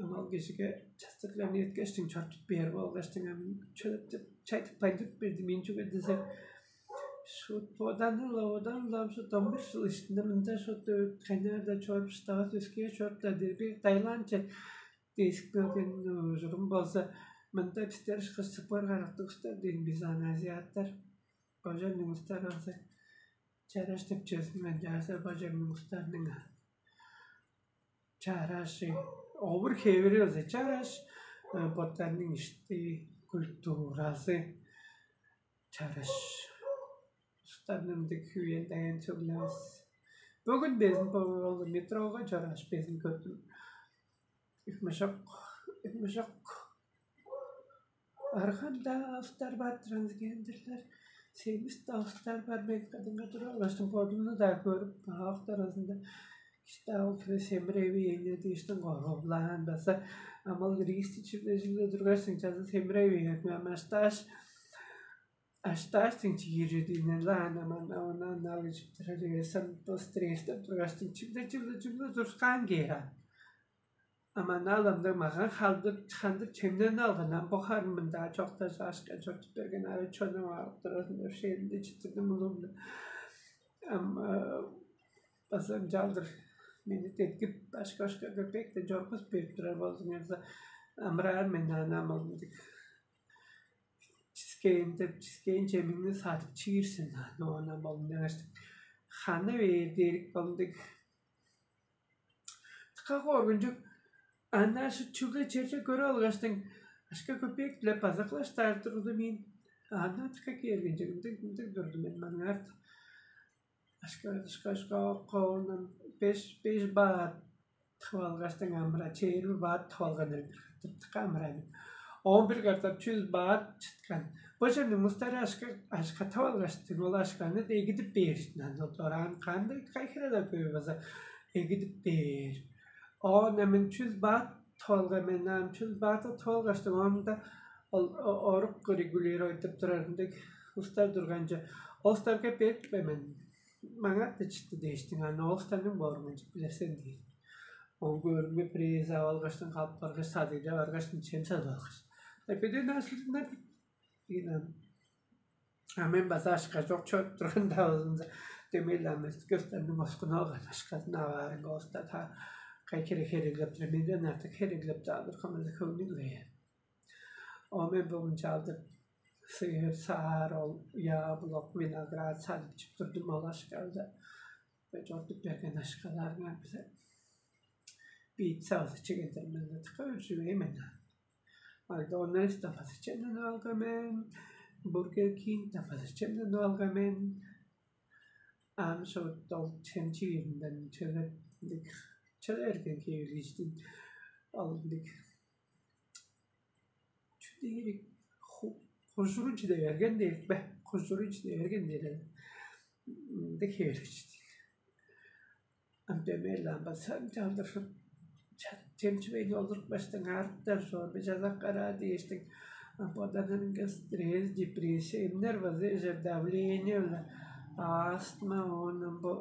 ам ол кижиге частырларны эткештиң чортуп бээр болгаштың ам чөлөптүп чайтып байдырып берди. Мен чүге дизе шут боданыл одан улам шут он бир жыл ишинде мында шут кайнаар-да чоруп штавас өскээ чоруп-даа дирбей Таиландче дээшик берген ужурум болза, мында бистер ышкаш сыппар карактыгыстар дээн бис аны азиаттар, божарныңыстар база чараш деп чөзүнген чааса божарныңыстарның чарашы, овур хевири база чараш, боттарның ишти, культуразы чараш. Устарнымдык хүвен даян сөглевес. Бүгүн безин болгу метрога чорааш безин көрдүм. Ыкмышок, ыкмышок. Арган-даа устар бар трансгендерлер. Семис-даа устар бар мен кадынга туруп алгаштым бодумну-даа көрүп, аактар азында киши-даа ол хире семиревиэне дээштиң коргуглаан база амал риисти чиглежигле тургаш сыңчазы семиревиээн амаштааш Аштааш тыңчы кииржидииннен-ле ана-мана онаан алгыжып турар эвес ам бо стресстеп тургаш тыңчыгда чүгле-чүгле турскаан кээр аан. Ам ана аламда маган халдыр хандыр чемнен алган ам бо харын мында чоктажаашка чортуп берген ара чонум алып турарын өршээлинде чыттырдым улуумда. Ам база ынчалдыр мени деткип башка-башка көпектен чоргус берип турар болзуңарза, амыраар мен ана амалдыг чискээн деп чискээн чемиңни садып чиир сен, оон ам болуңнааштың ханы бээр дээрик болундуг. Тыка коргунчуг ана шут чүгле черже көрүп алгаштың ашка көпеек дилеп база кылаштаар турду мин. Ана тыка кээргенчиг ындыг ындыг турду мен маңаарда. Ашка ашка ашка оккоонун беш беш баат тып алгаштың амыра чээрби баат тып алган эргер катап тыка амыраймын. Он бир катап чүс баат чыткан. Бо черниң мустары ашка ашка тып алгаштың ол ашканы эгидип бээр итинан ол дораан кандай кайхырада көй база эгидип бээр. Оон мен чүс баат тып алган мен аан чүс баат тып алгаштың оонда ол орук регулировать деп турарындыг устар турганча остарга берип мен маңаа-даа читти дээштиң, аны ол станың боорун ынчып билер сен дээр. Ол көөрүмге бирээзи ап алгаштың калып баргаш, садыйда баргаштың чем садып алгаш, эпеден аажылдынар диин ам. А мен база ашка чок чоруп турган давызынза, демейли ам көстөрүнүң оскуну алган ашказын аваарынга оста та кай хере хереглеп тур, менден артык хереглеп таалыр хамазы хөңнүг бээр. Ол мен бо мынчаалдыр сыыр, саар, ол яблок, виноград садып чип турдум ол ашкалда. Чортуп берген ашкаларыңар биле. Биит савысы чигендер мен тыка үржүвей мен. Макдоналдста база чемненип алган мен, Бургер Кингте база чемненип алган мен. Ам шуут ол чем чииринден чыгып, ындыг чыда берген хевирлииштиң, ол ындыг чүдээрик хужурун чиде берген дээр бе? Хужурун чиде берген дээр. Ындыг хевирлииштиң. Ам дөмей-ле ам база чалдыржып, чемчивейн олурупкаштың, аарыптар чоор бе, чазак-караа дээштиң. Ам боданырынга стресс, депрессия, эмнер база эжер, давление-биле, астма, оон ам бо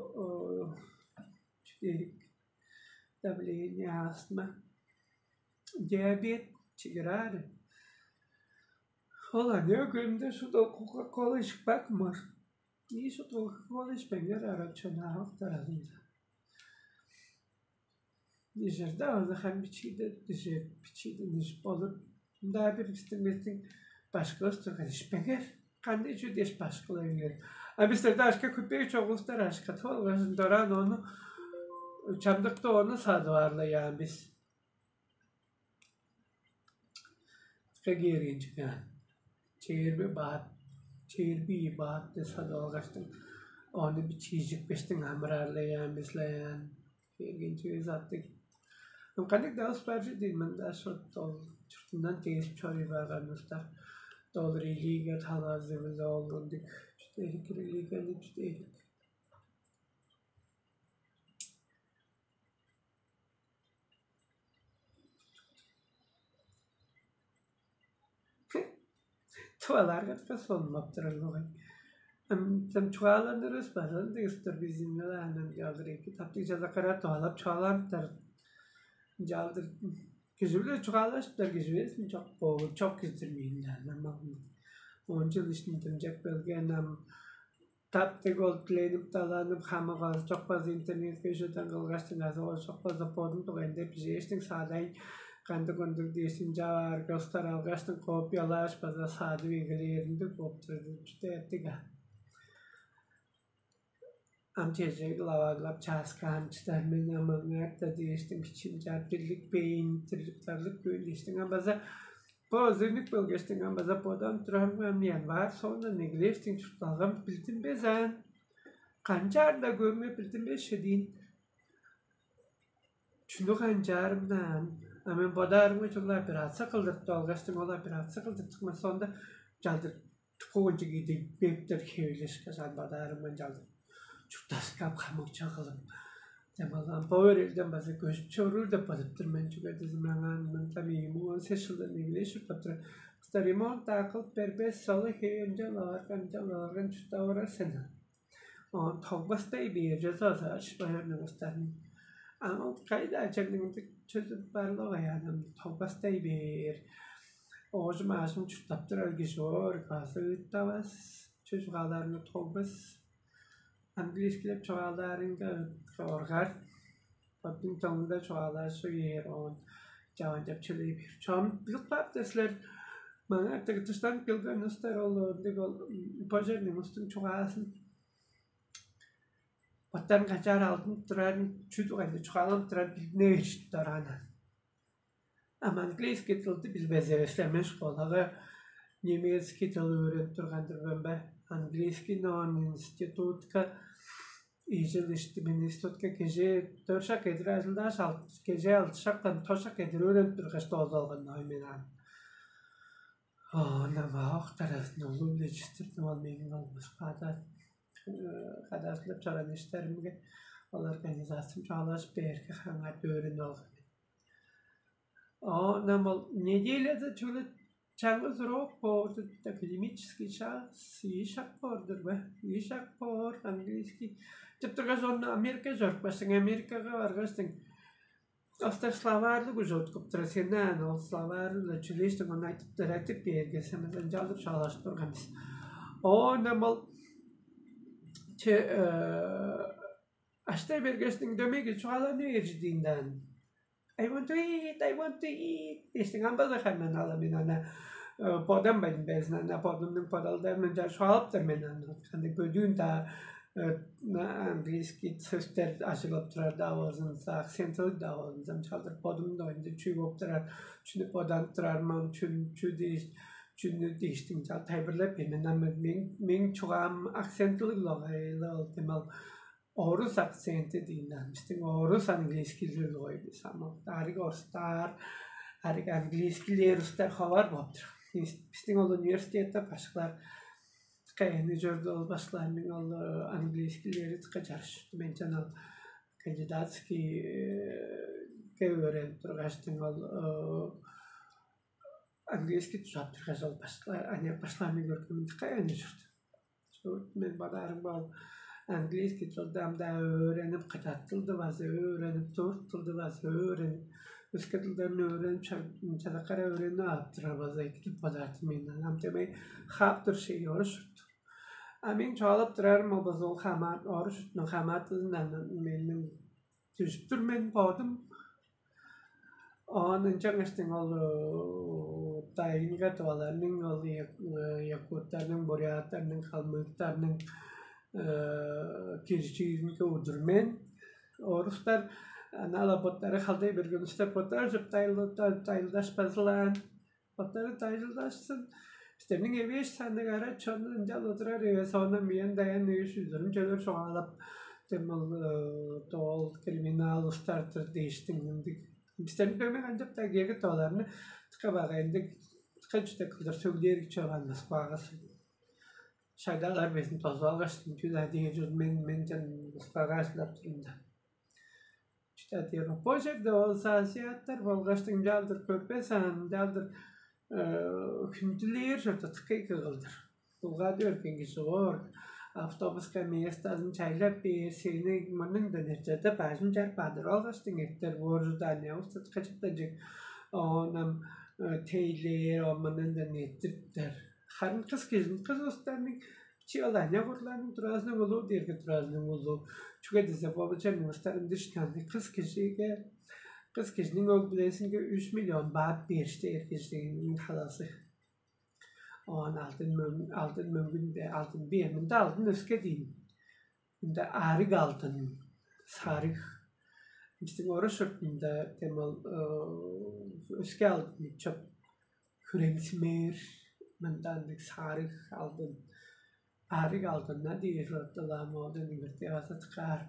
чүдээрик, давление, астма, диабет, чигир аары. Ол аныяк үемде шуут ол Кока-Кола ишип каапкан боор. Ийи шуут Кока-Кола ишпеңер, арат чонавыктар азында. Ижерде база хам бичииде, диже бичииден ижип болур. Мында бир бистиң, бистиң башкывыс турган: «Ишпеңер, кандыг чүү дээш башкылап ийер?» А бистерде ашка-көпеек чок улустар ашка тып алгаш, дораан ону чамдыкта ону садып аарлаяан бис. Кээргенчиге чээрби баат, чээрби ийи баат деп садып алгаштың, ону бичиижипкештиң амыраарлаяан бис-ле аан. Кээргенчиге саттыг. Ам кандыг-даа улус бар чүве дийин, мында шуут ол чуртундан дээшип чоруй барган улустар. Ол религия талазы-биле ол ындыг чүдээрик, религияны чүдээрик. Тывалаарга дыка сонмап турар болгай. Ам чугааланырывыс база ындыг-дыр, бизин-не-ле анан калдыр эки таптыг чазак-караа тывалап чугааланыптар. Ынчалдыр кижи-биле чугаалажыптар, кижи безин чок боор, чок кижи-дир мээң-даа намалым. Он чыл иштинде дымчап келген ам таптыг ол диленип-даланып, хамык ол чок база интернетке үжеден кылгаштың, азы ол чок база бодун дугайында бижээштиң, саадайн кандыг-кундуг дээштиң, чаваар көстер алгаштың, копиялааш база саадып эгелээринде болуп турар чүдээттиг. Ам чеже главаглап чааскаан чыдар мен амаңар-да дээштиң, бичиим чаап, дирлик бейн, дирлик-дарлык көөн дээштиң, ам база бо озуйнук белгештиң, ам база бодам турарым, ам январь соондан эгелээштиң чуртталгам билдинмес аан. Канчаар-даа көөрүмге билдинмес чедиин. Чүнү канчаарымнаан, а мен бодаарымга чула операция кылдыртып алгаштың, ол операция кылдыртыпкан соонда чалдыр кугунчуг идип бептер хевелешкеш, ам бодаарымга чалдыр чурттаскап хамык чыгылым. Демалаан бо өрелден база көжүп чоруур деп бодуптур мен, чүге дезем аңаан мында мээң он сес чылдан эгелеш чурттап турар. Кыста ремонт-даа кылып бербес, солу хевенче лаарган, чалаарган чурттап орар сен. Оон тогбастай бээр чозаазааш байырның устарын. Ам ол кайда ачамның чөзүп барлыгы аяанам тогбастай бээр. Оожум-аажым чурттап турар кижи боор, база ыыттавас, чүжүгаалаарынга тогбас. Английскилеп чугаалаарынга оргар. Бодун томунда чугаалааш үер, оон чаван чап чүлей бээр. Чоом билип каап силер, маңаа дыгдыштан келген устар ол ындыг ол пожарный устуң чугаазын боттарын канчаар алдынып турарын, чүү дугайында чугааланып турарын билдине беришти дораан. Ам английский дылды билбезевеслер мен школага немецкий дыл өөренип турган-дыр мен бе? Английский но институтка ижил иштим, институтка кежээ дөршак эдир ажылдааш, кежээ алчыштан тошак эдир өөренип тургаш доозалган ой мен ам. Оон ам октаразын улуу-биле чистирдим, ол мээң болбас када кадаашылап чораан иштеримге ол организациям чугаалажып бээрге хаңар өөрүнүп алган мен. Оон ам ол неделяда чүгле чаңгыс урок боорду, академический час ийи шак боор-дур бе? Ийи шак боор английский деп тургаш, ону Америка чорупкаштың, Америкага баргаштың, астар словарьлыг уже уткуп тура сен аны ол словарь-ла чүлээштиң ону айтып дыратып бээрге сен ынчалдыр чугаалашып турган бис. Оон ам ол че Аштай бергештиң дөмейги чугааланы ээржидиин даан. I want to eat, I want to eat дээштиң амбаза хайман ала мен ана бодан байдым безин ана бодумнуң бодалдарын ынча шуалыптыр мен аны кандай бөдүүн даа английский сөстер ажыглап турар-даа болзун, акцентилиг-даа болзун, ынчалдыр бодум-даа ынча чүү болуп турар, чүнү бодап турар мен, чүн чүү дээш, чүнү дээштиң чал тайылбырлап бермен. Ам мен мен чугаам акцентилиг-ле ол, демал орус акценти диин даан, бистиң орус английскийлиг болгай бис, ам арыг орустаар, арыг английскийлээр улустар ховар болуп тур. Бистиң ол университетте башкылар кайыны чорду, ол башкыларның ол английскийлери дыка чарыш мен чанал кандидатскийге өөренип тургаштың ол английский дужаап тургаш, ол башкылар ане башкыларны көргөмүн дыка ане чорду. Мен бодаарым бол английский дылды ам-даа өөренип, кыдат дылды база өөренип, турк дылды база өөренип, өске дылдарын өөренип чадаккара өөренип ап турар база эки деп бодаар мен. Ам демей хаап тур шей орушурду. А мен чугаалап турарым ол база ол хамаат орушурдун хамаатызындан менин түзүп тур мен бодум. Оон ынчангаштың ол дайынга тываларның, ол якуттарның, буряттарның, калмыктарның киржииринге удур мен. Орустар ынала боттары халдай берген улустар боттары чыптайылдашпазылаан, боттары дайылдашсын. Бистерниң эвээш санныг ара чонну ынчал удурар эвес, оона мыян даян ыыш үзүрүм чөлөр чугаалап, дем ол доол криминал устар-дыр дээштиң ындыг. Бистерниң дөмей канчап-даа кегит оларны тыка багайындыг тыка чүдек кылдыр сөглээрик чораан Москвага. Шагдаалар безин тозуп алгаш, чү-даа дээр мен мен чан Москвага ажылдап турумда. Чү-даа дээр бо черде ол азиаттар болгаштың ынчаалдыр көрбес аан, ынчаалдыр хүндүлээр чорду тыккай кыгылдыр. Дулгады өрген кижи оор. Автобуска местазын чайлап бээр, сени мыныңдан эрчеде бажын чар бадыр алгаштың эртер бооржудаан явыстыт качыптанчык оонам тейлээр оманындан эртиптер. Харын кыс кижин кыс устарның чи ол аня курларның тураазының улуу дээрге тураазының улуу. Чүге дизе бобуча муңустар ындышкан кыс кижиге кыс кижиниң өг-бүлезинге үш миллион баат бээришти эр кижиниң халазы. Оон алдын мөң алдын мөңгүнде алдын бээр мында алдын өске диин. Мында арыг алдын, сарыг. Бистиң орус чуртунда демал өске алдын чоп хүреңсимээр мында ындыг сарыг алдын, арыг алдынна дээр ортулаан оолдан үгүртээ база тыкаар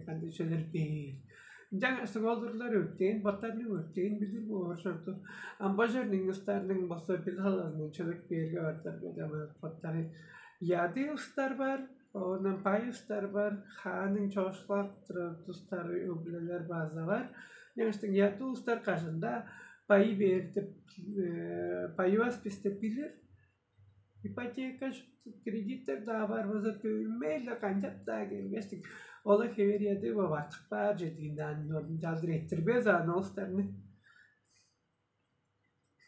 кандыг чүвелер бээр. Ынчангаш оолдурлар өртээн, боттарының өртээн билир боор чорду. Ам бо черниң устарының болзо бир халазының чөлүк бээрге бартар бедамаат боттары ядыы устар бар, оонан бай устар бар, хааның чоокшулап турар тустары өглелер база бар. Ынчангаш ядыы устар кажан-даа байы бээр деп байывас бис деп билир. Ипотека кредиттер-даа бар болза, дөмей-ле канчап-даа келгештиң, ола хевириеде бо бартык баар чедиин-даан ордун чалдыр эттирбес аан олустарны.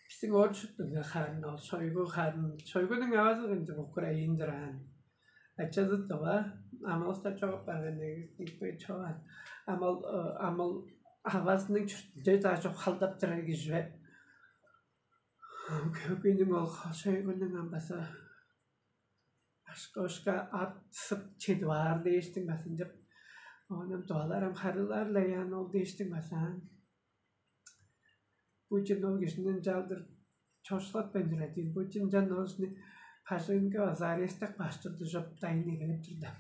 Бистиң орчуттунга харын ол шойгу харын шойгунуң авазы ынча украиндыр аан. Ачазы дыва, амалыстар чогуп барган негизинде чоган. Амал амал авазының чуртунче-даа чок халдап турар кижи бе. Көкүйнүң ол хошойгунуң ам база ашка-ошка ап сып чедип аар дээштиң база ынчап. Оонам дуаларым харыылаар-ла ыяан ол дээштиң базаан. Путин ол кижини ынчаалдыр чоршулатпайн турар диин. Путин ынчан ол кижини бажыңынга база арестак баш турду чоп дайын эгелеп турда.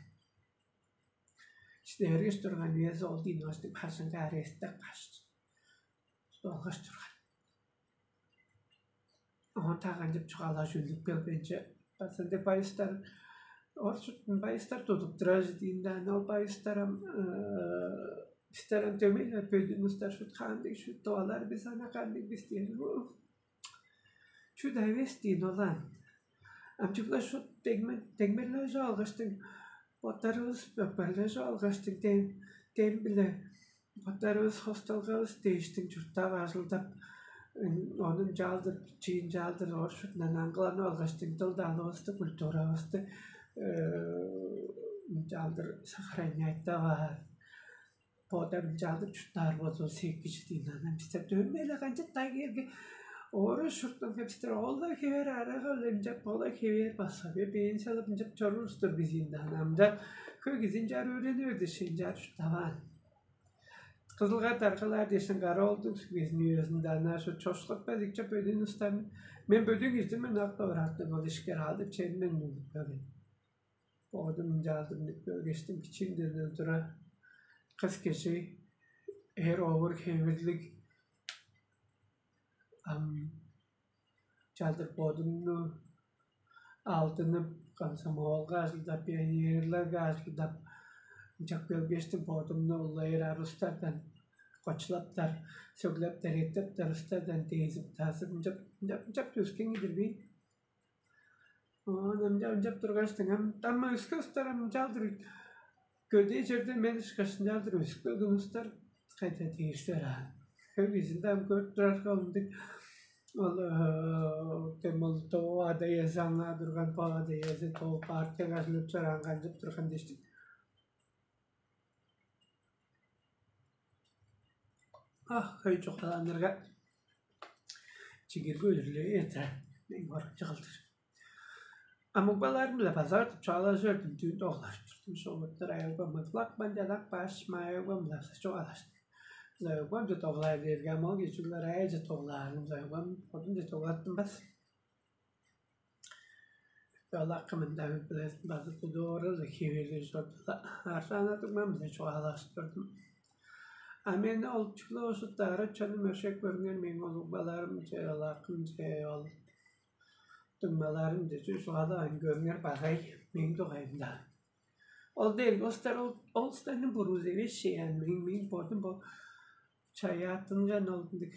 Чидээргеш турган үези ол диин оостуг бажыңга арестак баш долгаш турган. Оон тагынчып чугаалажы үнүп келгенче база ынча байыстар орчуттун байыстар тудуп турар диин даан ол байыстар ам бистер ам дөмейлер бөдүн устар шут хаандыг шут дуалар бис ана кандыг бис диэн чү-даа эвес диин ол ам. Ам чүгле шут дегмележип алгаштың боттарывыс бөпперлежип алгаштың дем биле боттарывыс хосталгавыс дээштиң чурттап ажылдап ону ынчаалдыр чиин чаалдыр оршутунан аңгыланып алгаштың дыл даалывысты культуравысты ынчаалдыр сохраняйтап аар. Бода ынчаалдыр чурттаар болзун сээккижи диин анан бистер дөмей-ле канчаттай кээрге Оору шуртунга бистер ол-ла хевээр арага-ла ынчап, ол-ла хевээр баска бе бээн салып ынчап чоруур-дур бис ийин даан. Амча хөй кижи ынчаар өөрени берди, шынчаар чурттаваан. Кызылга даргалаар дээшин кара олдуг сүгезин үезинде ана шу чошкутпа дикче бөдүүн устарны. Мен бөдүүн киждим мен акта оракты бол ишкер алдып черинден үнүп келген. Боодум ынчаалдыр үнүп келгештим кичиимден тура кыс кижи эр овур хевирлиг ам чалдыр бодумну алдынып, комсомолга ажылдап, пионерлерге ажылдап, ынчап келгештим бодумну улайыр арустардан кочулаптар, сөглептер, эттептер устардан дезип, тазып, ынчап ынчап ынчап өскен кидирбейн. Оон ынчап ынчап тургаш, дыңам ам өске устар ам ынчаалдыр көдээ черде мен ышкаш ынчаалдыр өсүп келген устар кайда дээрзер аан. Хөй кижини ам көрүп турарга ындыг ол дем ол доо ада ыясы аңаа турган, бо ада ыясы доо партияга ажылдап чораан, канчап турган дээштик. Ах, хөй чугаалааннарга чигирги өлүрлээ эте мен коргунчуг кылдыр. А мугбаларым-биле база артып чугаалажып өрдүм, дүүн доглажып турдум. Шоолуттар айылгам ыглакпан чадак баш маайылгам-биле чугаалаштым. Зайылгам чет оглай берген ол кижи улар айже тоглаарын зайылгам бодум чет оглаттым бас. Ол акы мында билезин база тудуурар хевирлиг чордула. Аржаана дуңмам-биле чугаалашып турдум. А мен ол чүгле ошуттаары чонум өршек көрүңер мээң ол угбаларым че ол акым че ол дуңмаларым че чү чугаалаан көрүңер багай мээң дугайымда. Ол дээр остар ол ол устарның буруу эвес че яан мээң мээң бодум бо чаяаттынган ол ындыг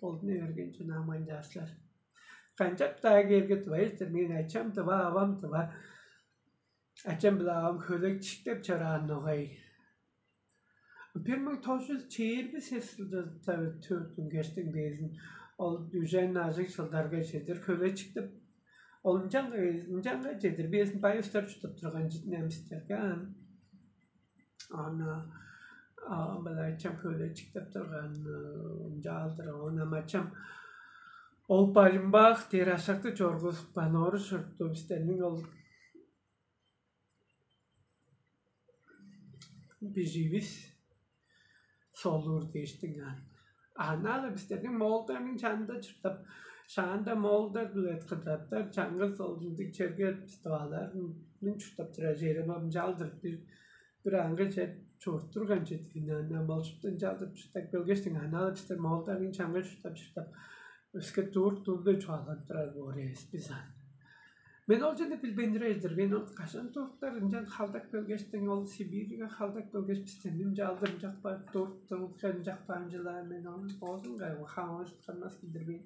болдуна берген чунаамайн чаашлар. Канчап-даа кээрге тыва эстер мен ачам тыва авам тыва ачам-биле авам хөлегчиктеп чораан ногай. Бир муң тос чүс чээрби сес чылда төрүттүнгештиң бээзин ол үжен ажыг чылдарга чедир хөлечиктеп ол ынчанга ынчанга чедир бээзин бай устар чуттуп турган немистерге аны ам-биле ачам хөлечиктеп турган ынчаалдыр оон ам ачам ол балимбаах дээр ашакты чоргузупкан орус чуртту бистерниң ол биживис солуур дээштиң аан. Ана-ла бистерниң моолдарның чанында чурттап, шаанда моолдар биле кыдаттар чаңгыс олдундуг черге бистиваларның чурттап турар чери бамчаалдыр бир бир аңгы чер чуурттурган чедиин ана молчуптан чалдып чурттап келгештиң ана-ла бистер моолдарның чаңгы чурттап чурттап өске дурт дурду чугаалап турар боор эвес бис аан. Мен ол чүнү билбейн тур эдир. Мен ол кашан туруптар ынчан халдак келгештиң ол Сибирьге халдак келгеш бистен ынчаалдыр ынчакпа дурт дылган ынчакпаан чылаар мен ол оозун кайгы хаамыс канмас билдирбейн.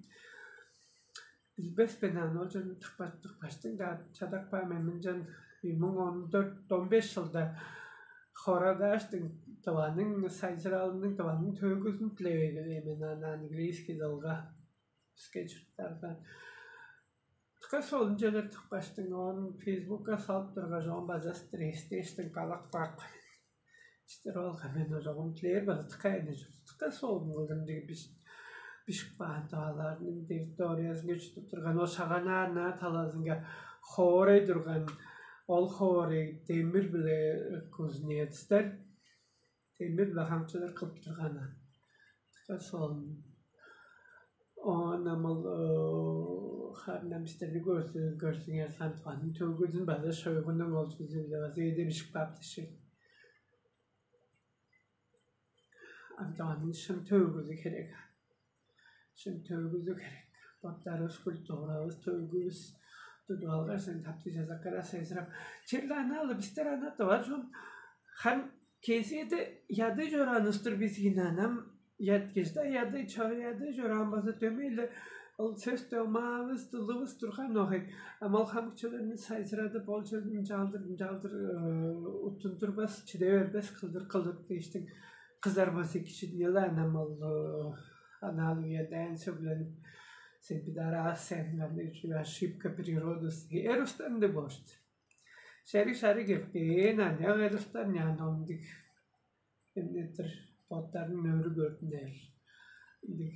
Билбес мен аны ол чүнү тыкпаш тыкпаштың чадак баа мен мынчан муң он дөрт он беш жылда хорадааштың тываның сайзыралының тываның төөгүзүн тилевейген мен аны английский дылга өске чурттарда Тыка солунчалар тыпкаштың оон Фейсбукка салып тургаш, оон база стресстээштиң балак бак. Читир ол мен ожогум тилээр база тыка эне чорду. Тыка солун кылдым деги биш биш баан тааларның территориясынга чүтүп турган ол шаганаар наа талазынга хоорай турган ол хоорай демир биле кузнецтер демир-биле хамчылар кылып турган. Тыка солун. Оон ам ол харын амистарны көрсүңер сантванын төгүдүн база шойгунуң ол чүзү-биле база эде бишип каап диши. Антуанын шын төгүзү керек. Шын төгүзү керек. Боттарывыс культуравыс төгүвүс тудуп алгаш, сен таптыг жазаккара сайзырап. Черле ана ала бистер ана тывар чон хам кезээде яды чорааныстыр биз гинанам яд кижда яды чавы яды чораан база дөмейле ол сөс домаавыс дылывыс турган огай. Амал хамчыларны сайзырадып ол чөдүн жалдыр жалдыр уттундурбас чиде бербес кылдыр кылдыр дээштиң кызар база кичидинела анам ол анаал уядаан сөгленип сен бидар аас сен ошибка природы эр устан деп болушту. Шериг шарыг эппээн аныяк эр устан няан омдуг эмнеттир боттарын нөрү көрдүнээр. Ындыг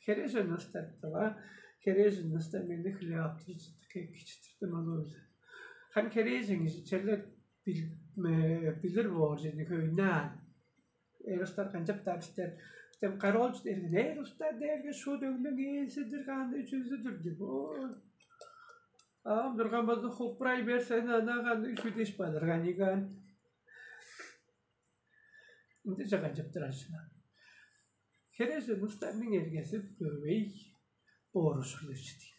Херээжен улустар тыва, херээжен улустар мени хүлээп ап турар чыдык эки чыдырдым ол өөлү. Хам херээжен кижи черле билир боор чеди хөйнү аан. Эр улустар канчап-даа бистер, бистер кароолчу дээрген, эр улустар дээрге шуут өңнүң ээзи-дир, каандай чүзү-дүр деп. Оо, аам турган болза хупурай берсен, ана кандыг чүү дээш бадыргаан ийик аан. Ындыжа канчап турар шынап. Херээжен улустарның эргези көвей боор ужурлуг чүдей.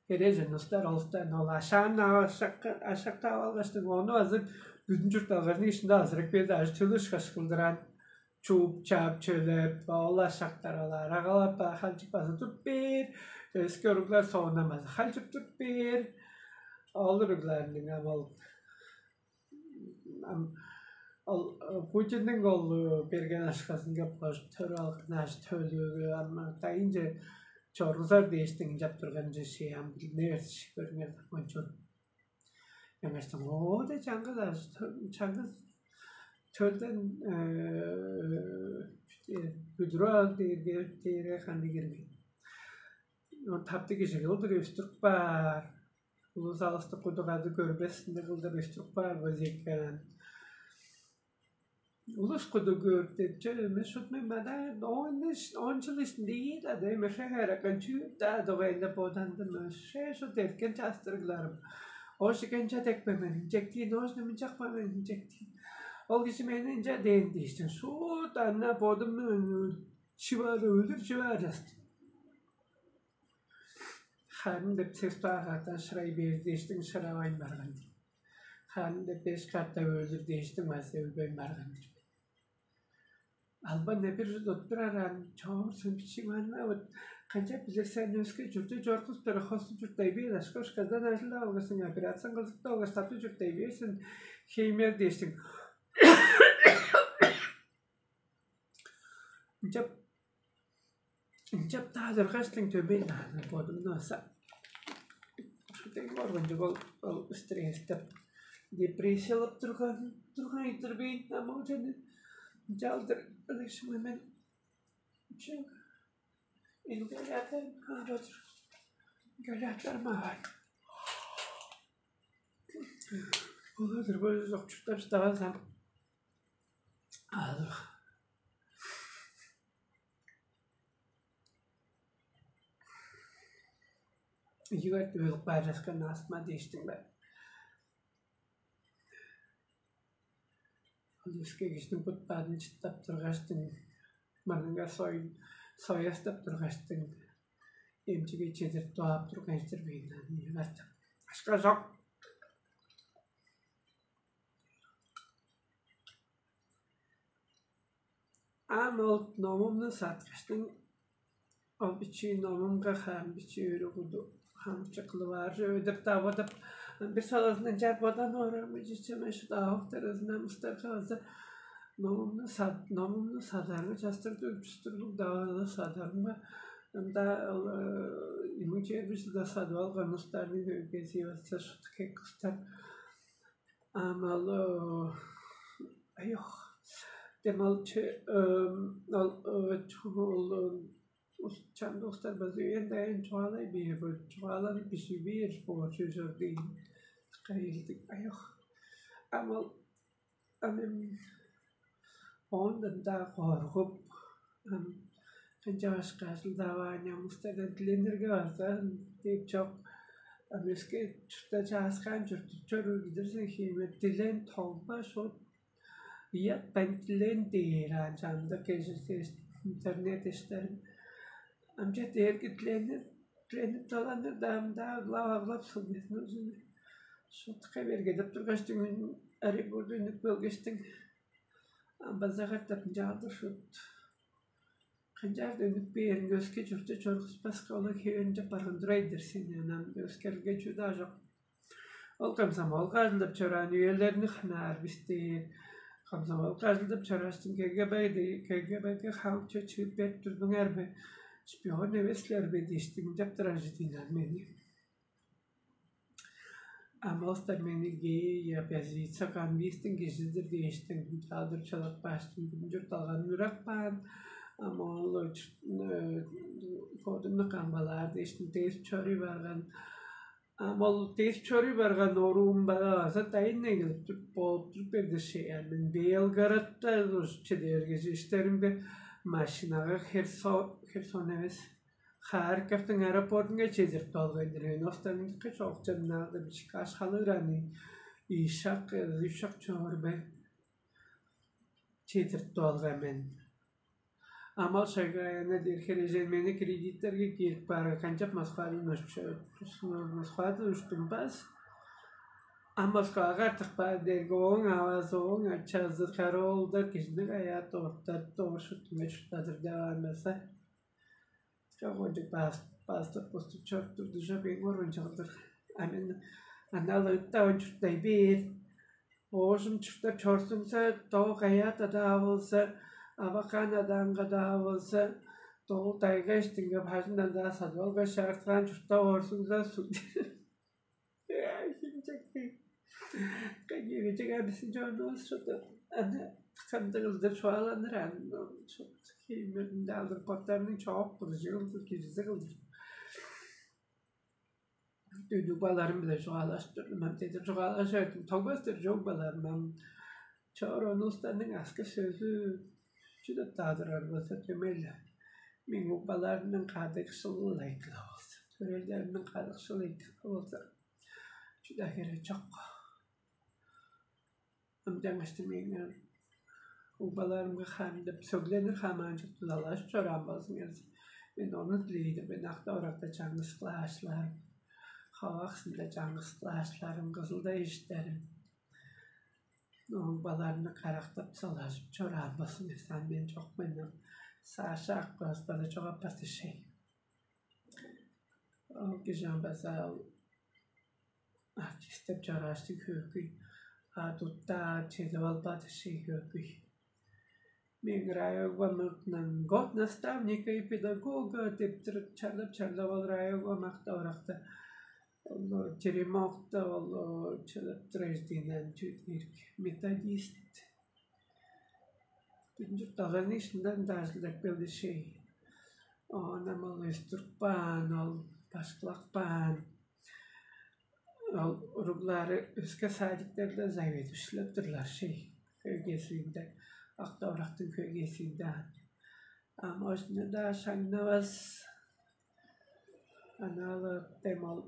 Херээжен улустар олустан ол ашаан ашактап алгаштың, ону азы бүдүн чуртталгажының ишинде азырык бээр ажы-төлү ышкаш кылдыран, чууп-чаап чөлеп, ол ашактар ол арагалап халчып база туруп бээр, өске уруглар соондан база халчып туруп бээр. Ол уругларның ам ол ам ол Путинниң ол берген акшазынга божуп төрүп алган ажы-төлү ам дайынче чоргузар дээштиң ынчап турган чүве ам билине берзишип көрүңер кончуун. Янгаштың оода чаңгыс чаңгыс төлден бүдүрүп ал дээрге дээрге кандай кирген. Таптыг кижиге ол өстүрүп каар. Улус алыстык кудугады көрбес ынча кылдыр өстүрүп каар база экен. Улус куду көөр деп чөмүс шутмай мада он он жыл ишинде ийи да демеше харакан чүүп-даа дугайында бодандым өше шут эрткен частырыгларым. Ошиген чадекпе мен инжектиин, ошну мынчакпа мен инжектиин. Ол кижи мени ынча дээн дээштиң шут анна бодум чываар өлүр чываар частым. Харын деп сес баагаардан шырай бээр дээштиң шыравайн барган дир. Харын деп беш катап өлүр дээштиң база өлбейн барган дир. Албан не бир чудуп турар ан чоорсун бичиң анна вот канчап билир сен өске чурту чоргус бир хосту чурттай бээр ашка ушказдан ажылдап алгашсың операцияң кылдыктап алгаш таптыг чурттай бээрсиң хеймер дээштиң. Ынчап ынчап таадыргаштың төбейн даанын бодумну аса дег органчык ол ол стресстеп депрессиялап турган турган ийдирбейн амал жана ынчалдыр ылышым эмен чүг ингалятор аарадыр ингалятор маар. Олар бо жок чурттап чыдавазам. Ийигээр өлүп каар часкан астма дээштиң бе? Ол өске кижиниң бут баадын чыттап тургаштың, мурнунга союн соястап тургаштың, эмчиге чедирип дуаап турган чыдыр бейн ийигээр. Ашка жок. Ам ол номумну саткаштың ол бичии номумга хаан бичии өрү куду хамчы кылып аар чүве деп давадып, бир салазындан чарбадан оорам чечеме шудаавыктар ызындан устарга база номумну сат номумну садарга частырды үпчүстүрлүг давада садарымга ында ол имиң чээрби жылда садып алган устарны көйгези база шуду кек устар. Амалы айох. Демалчы ол чугул чамдыктар база үен дайын чугаалай бээр бо чугааланып бижи бээр боор чүжер дейн. Кайылдык айох. Амал ам эм оондан-даа коргуп, ам канчавашка ажылдаваан ямыстардан диленирге база деп чок. Ам өске чуртта чааскаан чуртуп чоруур билирзиң хииме дилен толбаш от ыятпайн дилен дээр аан чамдык кежиртеш интернет иштерин. Ам че дээрги дилени диленип таланыр даам-даа ыглап-аглап сылбезин ужуну. Шуптука бергедеп тургаш дүңүн ари бурду үнүп келгештиң. Ам база катап ынчаалдыр шут. Канчаар-даа үнүп бээринге өске чуртче чоргуспаска, олар хевенче барган турай-дыр сени, ынам өскерилге чүү-даа чок. Ол комсомолга ажылдап чораан үелерни хынаар бис дээр. Комсомолга ажылдап чораштың КГБ КГБге хамче чыып берип турдуңар бе? Шпион эвес силер бе дээштиң деп турар чыдыйнар мени. Ам олустар мени гей, оппозиция, коммунистиң кижи-дир дээштиң, чаалдыр чылыкпаштың, бүдүн чуртталганын ырак баан. Ам ол бодумну камгалаар дээштиң дээш чоруй барган. Ам ол дээш чоруй барган оруум база дайын эгелип туруп болуп туруп бердишей. Мен Белгородта чеде бергеш иштеримге машинага Херсон Херсон эвес, Харьковтың аэропортунга чедирип алган-дыр мен. Останыңдыкка чоокчаннаалда бишик ашкалыыр аны ишак ишак чоор бе? Чедирип алган мен. Ам ол шайгайына дээр хережен мени кредиттерге кирип баарга канчап Москвадан Москвадан уштумбас. А Москвага артык баар дээрге ооң авазы ооң ачазы кароолдар кижини каяа дооруптар доор шуттунга чурттадыр деп аармаса. Чогунчук баастап буступ чоруп турду чоп эң орунчугулдур. А мен ана ылыыттавын чурттай бээр. Оожум чурттап чорзумза, доо каяата-даа болза, авакан-адаанга-даа болза, доо дайга иштинге бажындан-даа садып алгаш чагырткаан чурттап оорзуңза, суг кайгыыжык абисын чорнувус шуду аны кымдыгылдыр чугааланыр ан хеймеринде алыр боттарының чоок кылыжы кылдыр кижизи кылдыр. Дөнүг баларым-биле чугаалашып турдум ам дедир чугаалажып эрдим. Тогбастыр чок баларым ам чоор ону улустарның аскы сөзү чүдеп-даа турар болза, дөмей-ле мээң угбаларымның кадык шылыл айтыла болза, төрелдеримниң кадык шыл айтыла болза, чүдаа херек чок. Ынчангаштың мээң угбаларымга хам деп сөгленип хамаанчык дузалажып чораан болзуңарза, мен ону дилейдим. Мен акта-оракта чаңгыс кылаачыларым, хаваксында чаңгыс кылаачыларым, кызылда иштерим, угбаларны карактап салажып чораан болзуңарза, ам мен чок мен Саша акпаспада чогаппас дишей. Ол кижи ам база ол артист деп чораашты хөөкүй, а туттаа чедип албады шей хөөкүй. Мен райогбамыгнан год наставника и педагога деп чарлап чарлап ол райогбамакта оракта ол теремокта ол чыдып турайждыынан чүдирик методист. Бүтүнчү даларның ишинден дажылдап келди шей. Оон ам ол өстүрүп каан, ол башкылап каан. Ол уруглары өске садиктерлер заведующийлеп турлар шей. Хөгезиинде, акта-орактың хөгезиинде аан. Ам оожунда-даа шаңнавас. Анаалы дем ол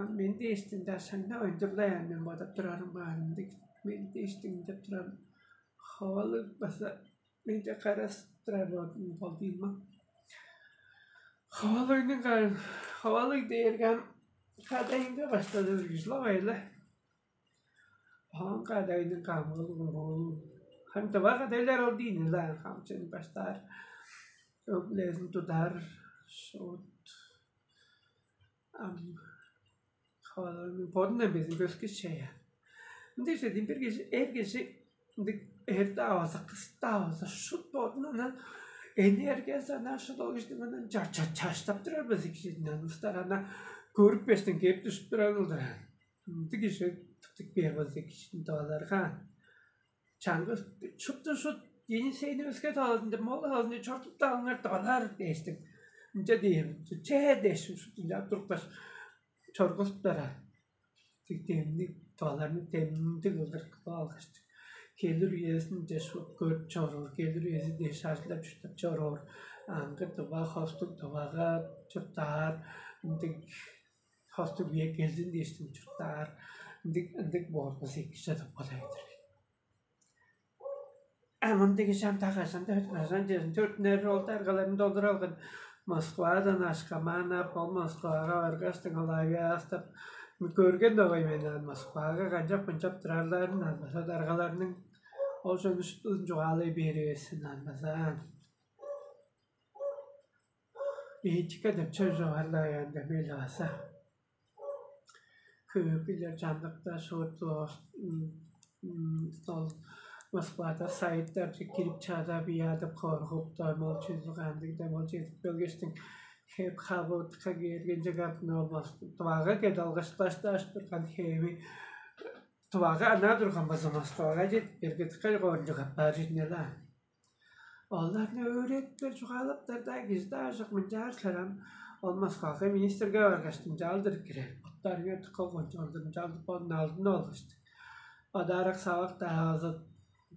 ам мен дээштиң-даа шаңнавайн турлай аан мен бодап турарым баар ындыг. Мен дээштиң деп турарым. Ховалыг база менче карастырар болдуң ма? Ховалыгның ховалыг дээрге ам кадайынга баштадыр кижи-ле. Оон кадайның камгылыгын болу. Хам тыва кадайлар ол диини-ла камчын баштаар, өглезин тудар шуут ам хаваларның бодундан безин көскүс чая. Ындыг чедин бир кижи эр кижи ындыг эрде аваза кыста аваза шут бодунан энергиясы ана шут ол кижиниң анан чаштап турар база кижидин устар ана көрүп бештен кээп дүшүп турар кылдыр. Ындыг кижи тыптык бээр база кижидин тываларга чаңгыс шупту шут Енисейни өске талазында мол талазында чортуп алыңар тывалар дээштим. Ынча диим че дээшим шут ынча туруп каш чоргузуптар. Тиктемни тываларны демниг кылдыр кылып алгаштык. Келир үезин дээш көрүп чоруур, келир үези дээш ажылдап чурттап чоруур. Аңгы тыва хостуг тывага чурттаар ындыг хостуг үе келдин дээштиң чурттаар ындыг ындыг боорбус эки чадап калайдыр. А мындыг ишан тагажан дөрт кажан чезин төрүттүнер ол даргаларын долдур алган. Москвадан ашкамаан ап ол Москвага баргаштың ол авиастап көрген догай мен аан Москвага канчап мынчап турарларын аан база даргаларның ол чонуштун чугаалай бээри берсин аан база. Этика деп чөй чугаалаан деп эл база. Хөөкүйлер чамдыкта шуут ол Москвада сайыттарже кирип чадап ыядып коргуп доймол чүзү кандыг деп ол чедип келгештиң хеп хабыытка кээргенче картын ол тывага кет алгаш баштааш турган хээми тывага ана турган база Москвага чедип берге тыка коорунчуг аппаар чүннела. Оларны өөредиптер, чугаалаптар-даа, кижи-даа чок. Мынчаар силер ам ол Москвага министрге баргаш, ынчалдыр кирер. Боттарыңар дыка кончуг, ынчалдыр бодун алдын алгаш, бодарак савак-даа азы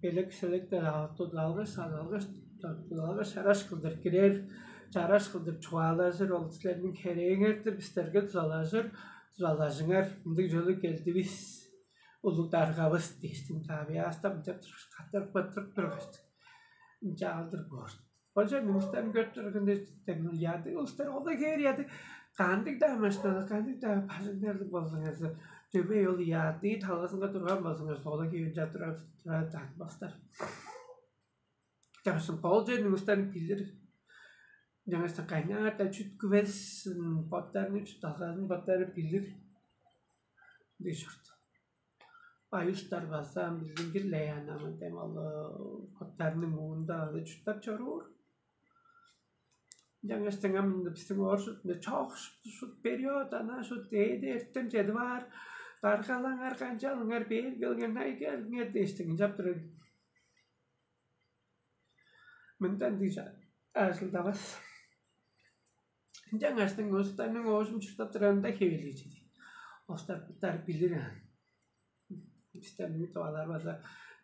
белек-селек-даа азы тудалгаш, садалгаш, тудалгаш, чараш кылдыр кирер, чараш кылдыр чугаалажыр, ол силерниң херээңер-дир, бистерге дузалажыр, дузалажыңар, мындыг чөлү келдивис, улуг даргавыс дээштиң, Тавиаста мынчап тургаш, каттырып-каттырып тургаш, ынчаалдыр боор. Ол чер улустарын көрүп турганда, яды улустар ол хевээр яды, кандыг-даа машиналы, кандыг-даа бажыңнарлыг болзуңарза, дөмей ол яды талазынга турган болзуңарза, ол хевээр чатырар турар даанмастар. Чамшын ол чер улустарын билир. Жаңаштан кайнаар-даа чүткүвес, боттарының чуртталгазын боттары билир дээш чорду. Баюстар база билдингир-ле анамын дем ол боттарының муунда ады чурттап чоруур. Жаңаштың ам биздин оор шут чок шут период ана шут дээди эртем чедип аар, даргалаңар, канчалыңар, бээр келген, ай келиңер дээштиң ынчап турар. Мындан дижа ажылдавас. Ынчангаштың улустарның оожум чурттап турарында хевележи дейт. Остар буттар билир аан. Бистер муң тывалар база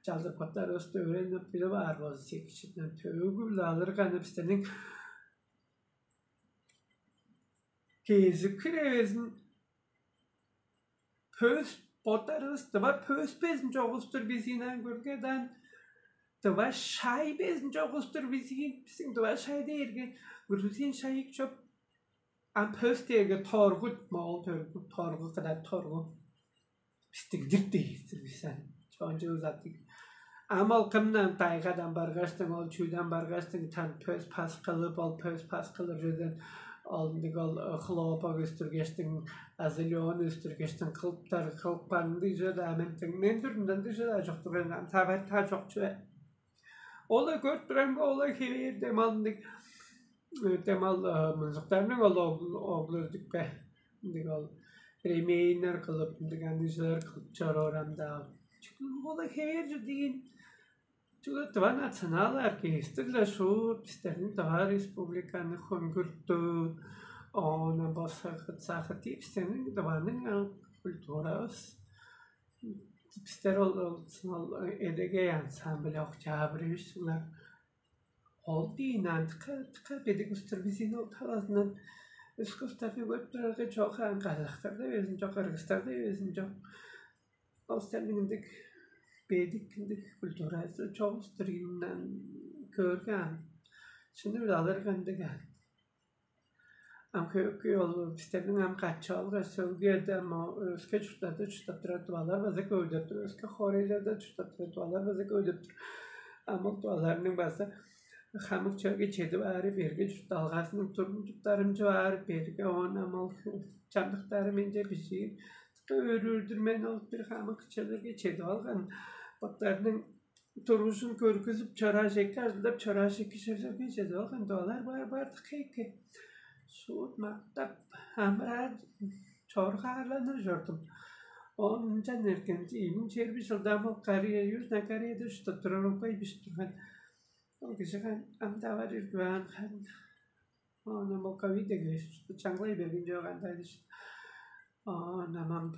чалдыр боттарывысты өөренип билип аар болза, секичитинен төөгү-биле алырганы бистерниң кезип киревезин пөөс боттарывыс дыва пөөс безин чогустур бизиин көргедаан дыва шай безин чогустур бизиин, бистиң дыва шай дээрге грузин шайык чоп. Ам пөөс дээрге торгу, моол төргү, торгу кыдар торгу. Бистиңдир дээр-дир бис ам. Чоончулузаттыг. Ам ол кымдан тайгадан баргаштың, ол чүүден баргаштың, тан пөөс пас кылып, ол пөөс пас кылыр чүведен ол ындыг ол хлопок үстүргештиң азы леон үстүргештиң кылыптар кылыпканындыг чүве-даа мен мен турумдан дыжыда чок турган ам табар та чок чүве. Ол көрүп турарымга, ол хевээр демалдыг демал мынзыктарның ол оглу өдүкпе ындыг ол ремейнер кылып, ындыг андыжылар кылып чоруур ам-даа. Ол хевээр чүдиин чүгле тыва национал оркестр-ле шуут бистерниң Тыва Республиканы хөңгүртү, оон бо сахыт сахыт бистерниң Тываның культурабыс. Бистер ол ол ол Эдегей ансамбль, Октябрь үш улар. Ол диин андыкка андыкка бедик устур бизин ол талазындан өске устарны көрүп турарга чок аан, казактар да безин чок, кыргыздар да безин чок. Ол стерниңдик бедик ындыг культуразы чок устур ийинден көөрге аан. Шыны алырга ындыг аан. Ам көкү ол бистерниң ам качы алгаш, сөлгү эрде ам өске чурттарда чурттап турар тывалар база көйдөп тур, өске хоорайларда чурттап турар тывалар база көйдөп тур. Ам ол тываларның база хамык чөлге чедип аарып, эрге чуртталгазының тургун чуптарымчы аарып, эрге оон ам ол чамдыктары менче бижиир. Өөрүрдүр мен ол бир хамык чөлге чедип алган боттарының туружун көргүзүп чорааш, эки ажылдап чорааш, эки черлерге чедип алган дуалар бар бардык эки. Шуут мактап, амыраар, чоргаарланыр чордум. Оон ынчан эргенчи ийи муң чээрби чылда бо Корея, Южная Кореяда ушта турар угбай бижип турган. Ол кижи ам давар иргиваан харын. Оон ам ол ковид эгелеш чаңгылай берген чооган дайдыш. Оон ам ам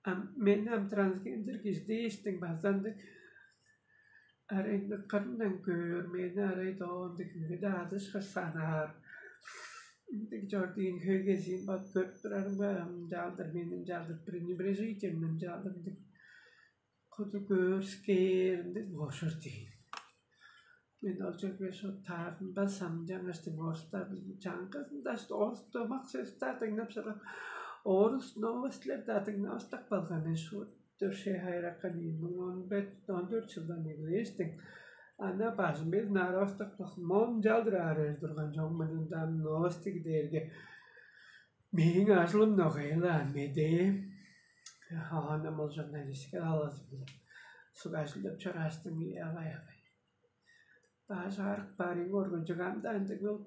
Ам мен ам трансгендер кижи дээштиң база ындыг арай ындыг кырындан көөр, мени арай доо ындыг үгү-даа адышкаш санаар. Ындыг чордуун хөйгезин бат көрүп турарымга, ынчаалдыр мен ынчаалдыр пренебрежительно ынчаалдыр ындыг куду көөрүскээр ындыг бошур дейн. Мен ол чергеш оттаарынмас ам ынчангаш дыңоорустар чаңгызында орус домак сөстер дыңнап чыгып, орус новостьлер-даа дыңнавастак болган мен шуут дөрше хайракка миңнуң он беш он дөрт жылдан эгелээштиң. Ана бажым бел наарабастак болсун, моон чалдыр аар эр турган чоң мындан новости дээрге мээң ажылым ногайлаан медээ. Оон ам ол журналистика талазы-биле суг ажылдап чорааштың авай авай. Баш аарык барыын көргүнчүг ам-даа ындыг ол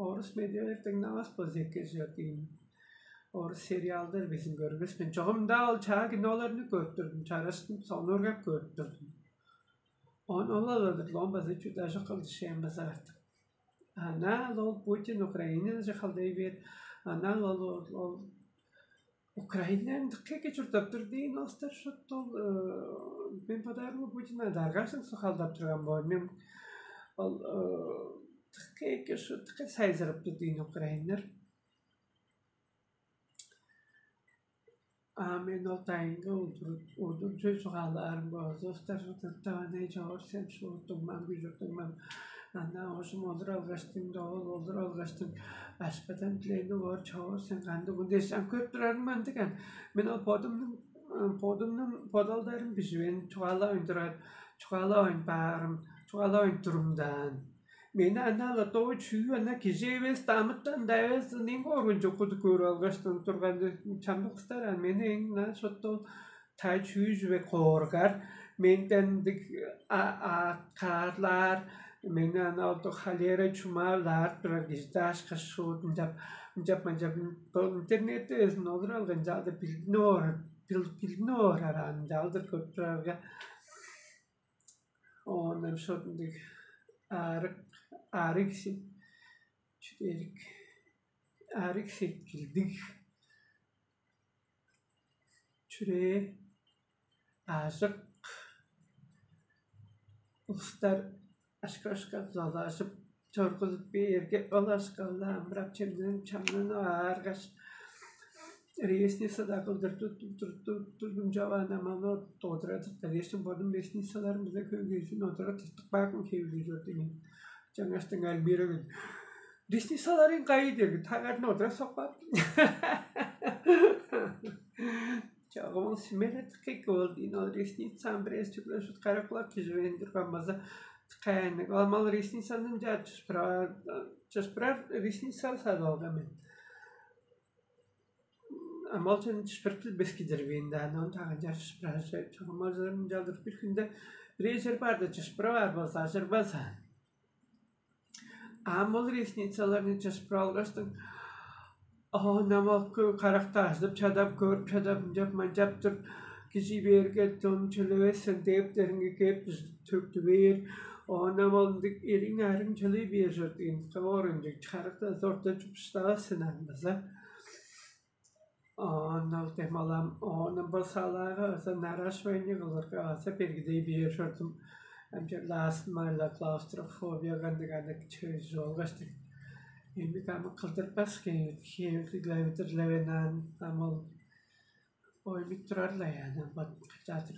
орус медиалар дыңнавас болза эки чыгар дейм. Орус сериалдар безин көрбес мен. Чогум-даа ол чаа киноларны көрүп турдум, чараштын сонургап көрүп турдум. Оон ол алыдырлоон база чүдажок кылдышаан база артык. Анаал ол Путин Украинаже халдай бээр. Анаал ол, ол, ол Украинаны дыка эки чурттап тур дээн олустар шуут ол, мен бодаарымга Путин адаргашың халдап турган боор. Мен ол дыка эки шуут дыка сайзырап тур дээн украиннар. А мен ол дайынга удур чүве чугаалаарым болза, устар удуртаванай чоор сен шуурдуңмам, күжүрдүңмам. Ана ожум олур алгаштың, доол олур алгаштың, башкадан дилени оор чоор сен кандыг хүн дээш, ам көрүп турарым андыган. Мен ол бодумнуң бодумнуң бодалдарын биживен чугаалавайн турар, чугаалавайн баарым, чугаалавайн турумдаан. Мени ана-ла доо чүү ана кижи эвес, дамыттан-даа эвес, ынын коргунчук куду көрүп алгаштан турган чамдык кыстар ан мени эң ынаа шотту та чүү чүве кооргар, менден ындыг каарлаар, мени ана олду холера чума ылаар турар кижи даашка шуут ынчап ынчап манчап интернетте безин олур алган чаалда билдине оорар, билдине оорар аны чаалдыр көрүп турарга. Оон ам шот ындыг аарыг аарыг чүдээрик аарыг сеткилдиг чүрээ аажык улустар ашка-ашка дузалажып чоргузуп бээрге, ол ашкалла амырап чемненип чамнанып ааргаш, ресницада кылдыр турдум чаваан аманы одура тыртар эштим бодум ресницаларым биле хөөгезин одура тыртык баагым хевилиг чорду мен. Чаңгаштың Альмира ресницаларың кайы дерги тагарын одура сокпап. Чогум ол сүмелетик эки болду ин ол ресницам бирээс чүгле шут каракулак киживейн турган база кайныг ол мал ресницаның жаап чыспыраар ресницаны садып алган мен. Амал чон чыпырып билбес кидирбээн даан, ону тагынчаар чыпыраажы чогумалчыларын чалдырып бир хүнде бир эжер баарда чыпырып аар болза, ажырбас аан. Ам ол ресницаларны чыпырып алгаштың, оон ам ол карактаажыдып чадап, көрүп чадап, ынчап манчап тур, кижи бээрге дон чөлевес сен дээптериңге кээп төктү бээр, оон ам ол ындыг эриң арың чылый бээр чор деген оорунчуг чарыкта зорта чупсуштавас сен ам база. Оон ол демалам, оон бо салаага база наращивание кылырга база бергидей бээр чордум. Ынчалаастынмайла клаустрофобия кандыг аны чөзү болгаштыг. Эми ам кылдырбас хевирлиглевидирлевенаан ам ол ойнуп турар-ла яана бат качаатыр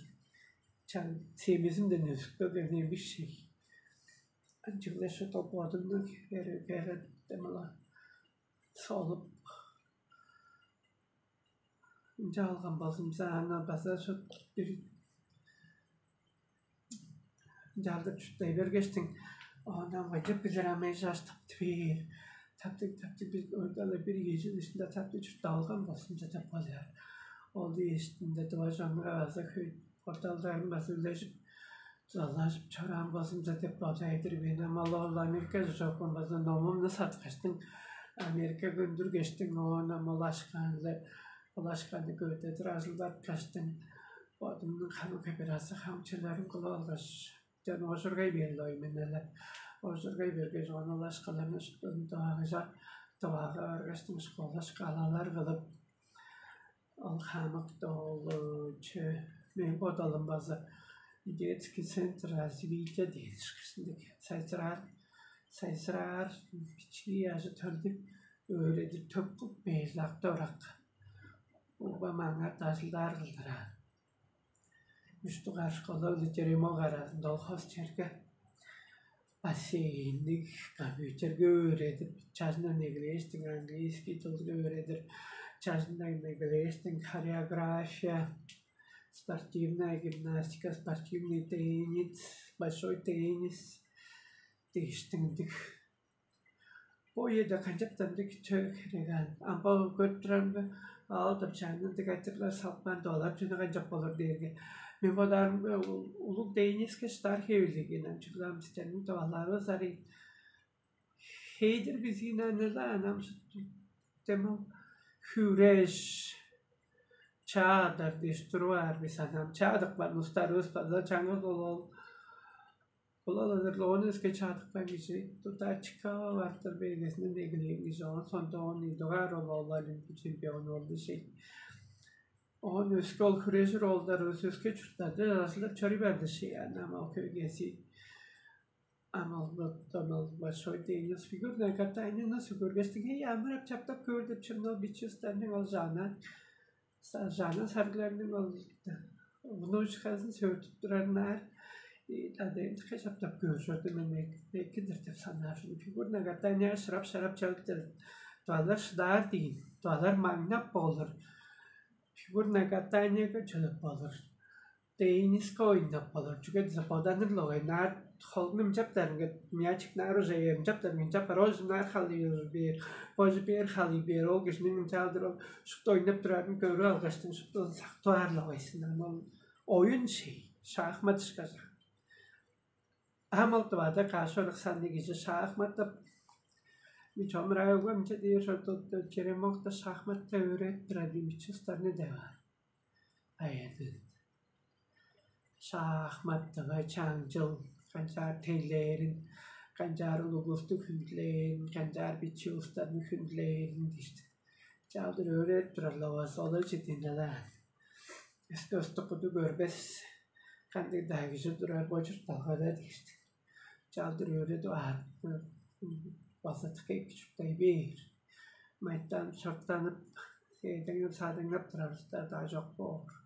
чан семизимден өзүп келген эми шей. Ынчыглаша ол бодумну бере демала солуп ынча алган болзумза, ана база шут бир ынчалдыр чурттай бергештиң, оон ам кайдып билир ам эжаш таптып бээр, таптыг таптыг бир ойдала бир ийи чыл ишинде таптыг чуртап алган болзумза деп калыар. Ол ийи иштинде дыва чонга база хөй корталдарын база үлежип, дузалажып чораан болзумза деп бодайдыр мен. Ам ол ол Америкаже чорупкан болза, номумну саткаштың, Америкага үндүргештиң, оон ам ол ашкаанны ол ашканы көвүдедир ажылдап каштың, бодумнуң хамык операция хамчыларын кылып алгаш, чон оожургай бээр-ле ойменнелер. Оожургай бергеш, оон ол ашкаларны шуптузун дываагыжа дываага баргаштың, школа шкалалар кылып, ол хамык ол чө мен бодалым база детский центр развития деген ышкаш ындыг сайзыраар сайзыраар бичии ажы төлдү өөредир төп кылып бээр-ле акты орак. Угба маңаа дажылдаар кылдыраар. Үш дугаар школа үлүтерем ол аразында ол хос черге бассейнниг компьютерге өөредип, чажындан эгелээштиң английский дылды өөредир, чажындан эгелээштиң хореография, спортивная гимнастика, спортивный теннис, большой теннис дээштиңдиг. Бо үеде канчаптан дег чөй херегаан. Амбал көрүп турарымга, аалдап чааннан дег айтырлар салыпкаан доолар чүнү канчап болур дээрге, мен бодаарымга улуг дээниске шыдаар хевирлиг ынан чүгле ам силерниң дооларывыс арый хейдир бизиин аныла анам демал хүреш чаадар дээш туруп аар бис анам чаадык бар устарывыс база чаңгыс ол ол Булалыдыр оон өске чадыпкан кижи тудаа Чикаго бартыр бергезинден эгелээн кижи, оон сондуун идугаар ол оларның чемпион болду шей. Оон өске ол хүрежир оолдар өске чурттарда ажылдап чоруй барды шей. Ана ам ол көвгези амалдыттан ол большой теннис фигурная катание нас көргештиң эй амырап чаптап көөр деп чымнал бичи устарның ол жана жана саргларның ол внучказын сөөртүп турарынаар адайын тыка чаптап көөр чорду мен экидир деп санаар. Фигурная катание шырап шарап чабыптыр. Туалар шыдаар дейин, туалар маңнап болур. Фигурная катаниеге чыдып болур. Тенниске ойнап болур. Чүге десе боданыр логай наар холун ымчаптарынга мячик наар уже ымчаптарынга ымчап бар ожунаар халыыр бээр, божу бээр халый бээр ол кижиниң ымчаалдыр ол шупту ойнап турарын көрүп алгаштың шупту сактып аар логайсындан ол оюн шей шахмат ышкажа. Ам ол дывада каш оруксанныг кижи шахматтап чомураагымче дээр черемокта шахматта өөредип турар мичустарны деп аар. Аядыын шахматтыга чаңчыл канчаар тейлээрин, канчаар улугусту хүндүлээн, канчаар бичи улустарны хүндүлээн диштиг. Чаалдыр өөрээп турар-ла база олар чедиин-даа. Өске-өстү куду көрбес кандыг-даа кижи турар бо чуртталгада диштиг. Чаалдыр өөредип аар база тыка эки чурттай бээр. Майтан чортанып, эдеңнеп садыңнап турар улустар-даа чок боор.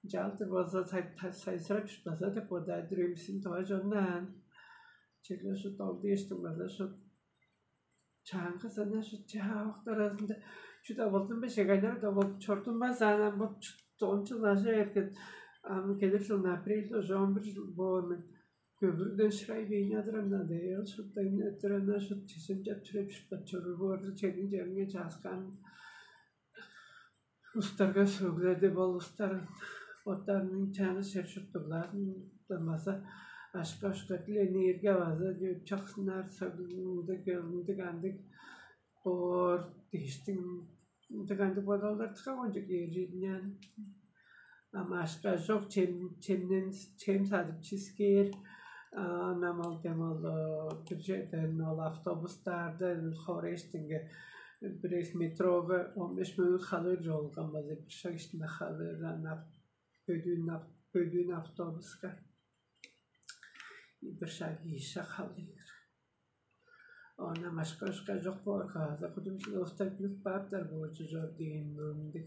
Чаалдыр база сайсырап чурттаза деп бодаар дүрүмсүн тыва чоннаан. Черле шут ол дээштиң база шут чаңгыс ана шут чаавыктар арасында чү-даа болдун бе, шеганяр-даа болуп чордун ба, заанам боп чут он чыл ажа эрген. Ам келир жылын апрельде уже он бир жыл боор мен. Көбүрден шырай бейни адырам надеял шуптайын өттүр ана шут чесем чап чүреп шуптап чоруур боорду чедин черинге чааскаан. Устарга сөгледи болустар боттарының чаңгыс чер чурттуглаазындан база ашка-ушка дилениирге база чаксынаар сөглүндүг ындыг андыг боор дээштиң ындыг андыг бодалдар тыка кончуг ээржидинян. Ам ашка чок чем чемнен чем садып чискээр. Ынам ол дем ол бир черден ол автобустаарда хоорай иштинге бирээс метрога он беш мүнөт халыыр чоолган база бир шак иштинде халыыр ынак бөдүүн бөдүүн автобуска бир шак ийи шак халыыр. Оон ам ашка ушка чок боорга база кудумчулувустар билип кааптар боочу чор дээн мөңдүг.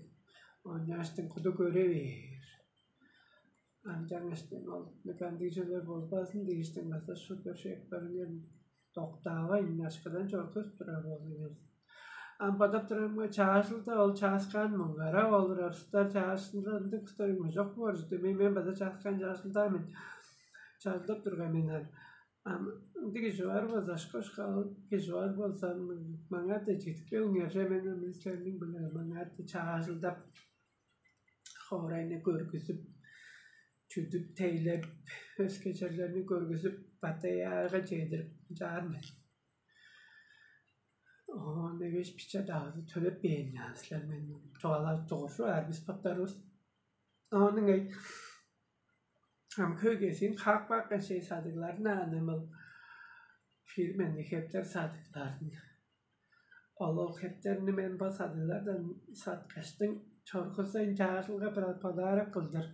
Оон чааштың куду көре бээр. Ынчангаш ол механизмчилер болбазын дээштиң база шугар шекпарыңар доктаавайн, ашкыдан чоргузуп турар болзуңар. Ам бодап турарымга, чаажылда ол чааскаан муңгарап олурар устар чаажында ындыг устар үңү чок боор чүдү. Мен мен база чааскаан чаажылдаа мен. Чаажылдап турган мен ам. Ам ындыг кижи бар болза, ашка ушкал кижи бар болза, маңаа да чедип келиңер, мен министрлерниң биле маңаа да чаажылдап хоорайны көргүзүп, чүдүп, тейлеп, өске черлерни көргүзүп, Паттайяга чедирип чаар мен. Оон эвеш биче дагызы төлеп бээн силер мен чугаалап тугуржу арбис баптарывыс. Оонуң ай ам хөөгезин хаак бааккан шей садыгларын аанымыл фирменни хептер садыгларын. Ол ол хептерни мен бо садыглардан саткаштың чоргузайн чаажылга бир подарок кылдыр.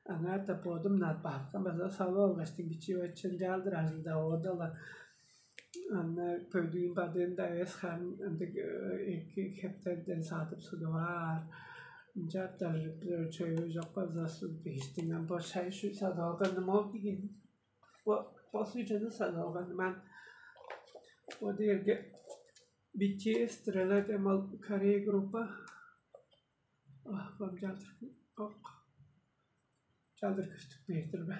Аңаа-даа бодум надпаалкам база салып алгаштың бичии бачынчаалдыр ажылдап оодала аны көдүүн бадыында эс харын ындыг эки хептерден садып судугаар. Ынчаптар чөйү чок база суг дээштиң ам бо шай шүй садып алганым ол деген. Бо бо суйжаны садып алганым ан бо дээрге битиэс туралар дем ол корей группа. Бам чалдыр ок чалдыр көстүк бээр-дир бе?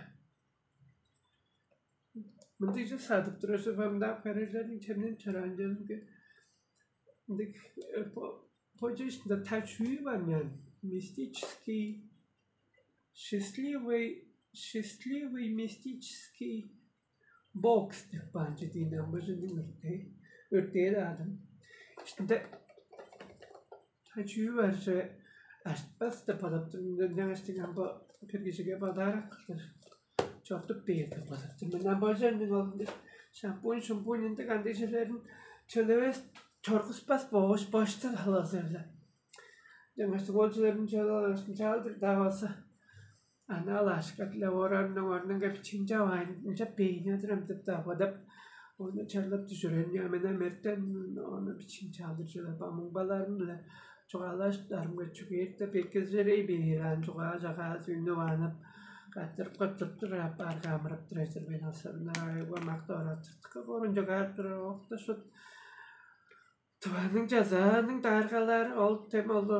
Мындыг чүс садып турар чүве мындай херээженниң чемнен чораан чүвемге мындыг бо чыышында тачуй бар мен. Мистический, счастливый, счастливый мистический бокс деп баан чүдиин амбыжының өртээ өртээр аадым. Ишинде тачуй бар чүве аштпас деп бодап турумда, ынчангаш диган бо бир кижиге бодарак кылдыр. чортуп бээр деп бодап тур мен. Ам божарның олунда шампунь, шумпунь, ындыг андыжыларын чөлевес чоргуспас боош бошта халазырда. Жаңаштың олчуларын чалдыр даа болса, аны алаашка-биле орарның орнунга бичиин чавайн, ынчап бейни адырам деп дагадап, ону чарлап дүжүрен я мен амертен ону бичиин чалдыр чүлеп амыңбаларым-биле чугаалаштарымга чүгээртеп эккелжерей бээр аан чугаа-чагаа сүүнү баанып, каттырып-каттырып тура апаар камырап тура чер мен алсамнар айгуа макта ораттыртыкка корун чугаар тура окта шут. Тываның чазааның дааргалары ол тем олу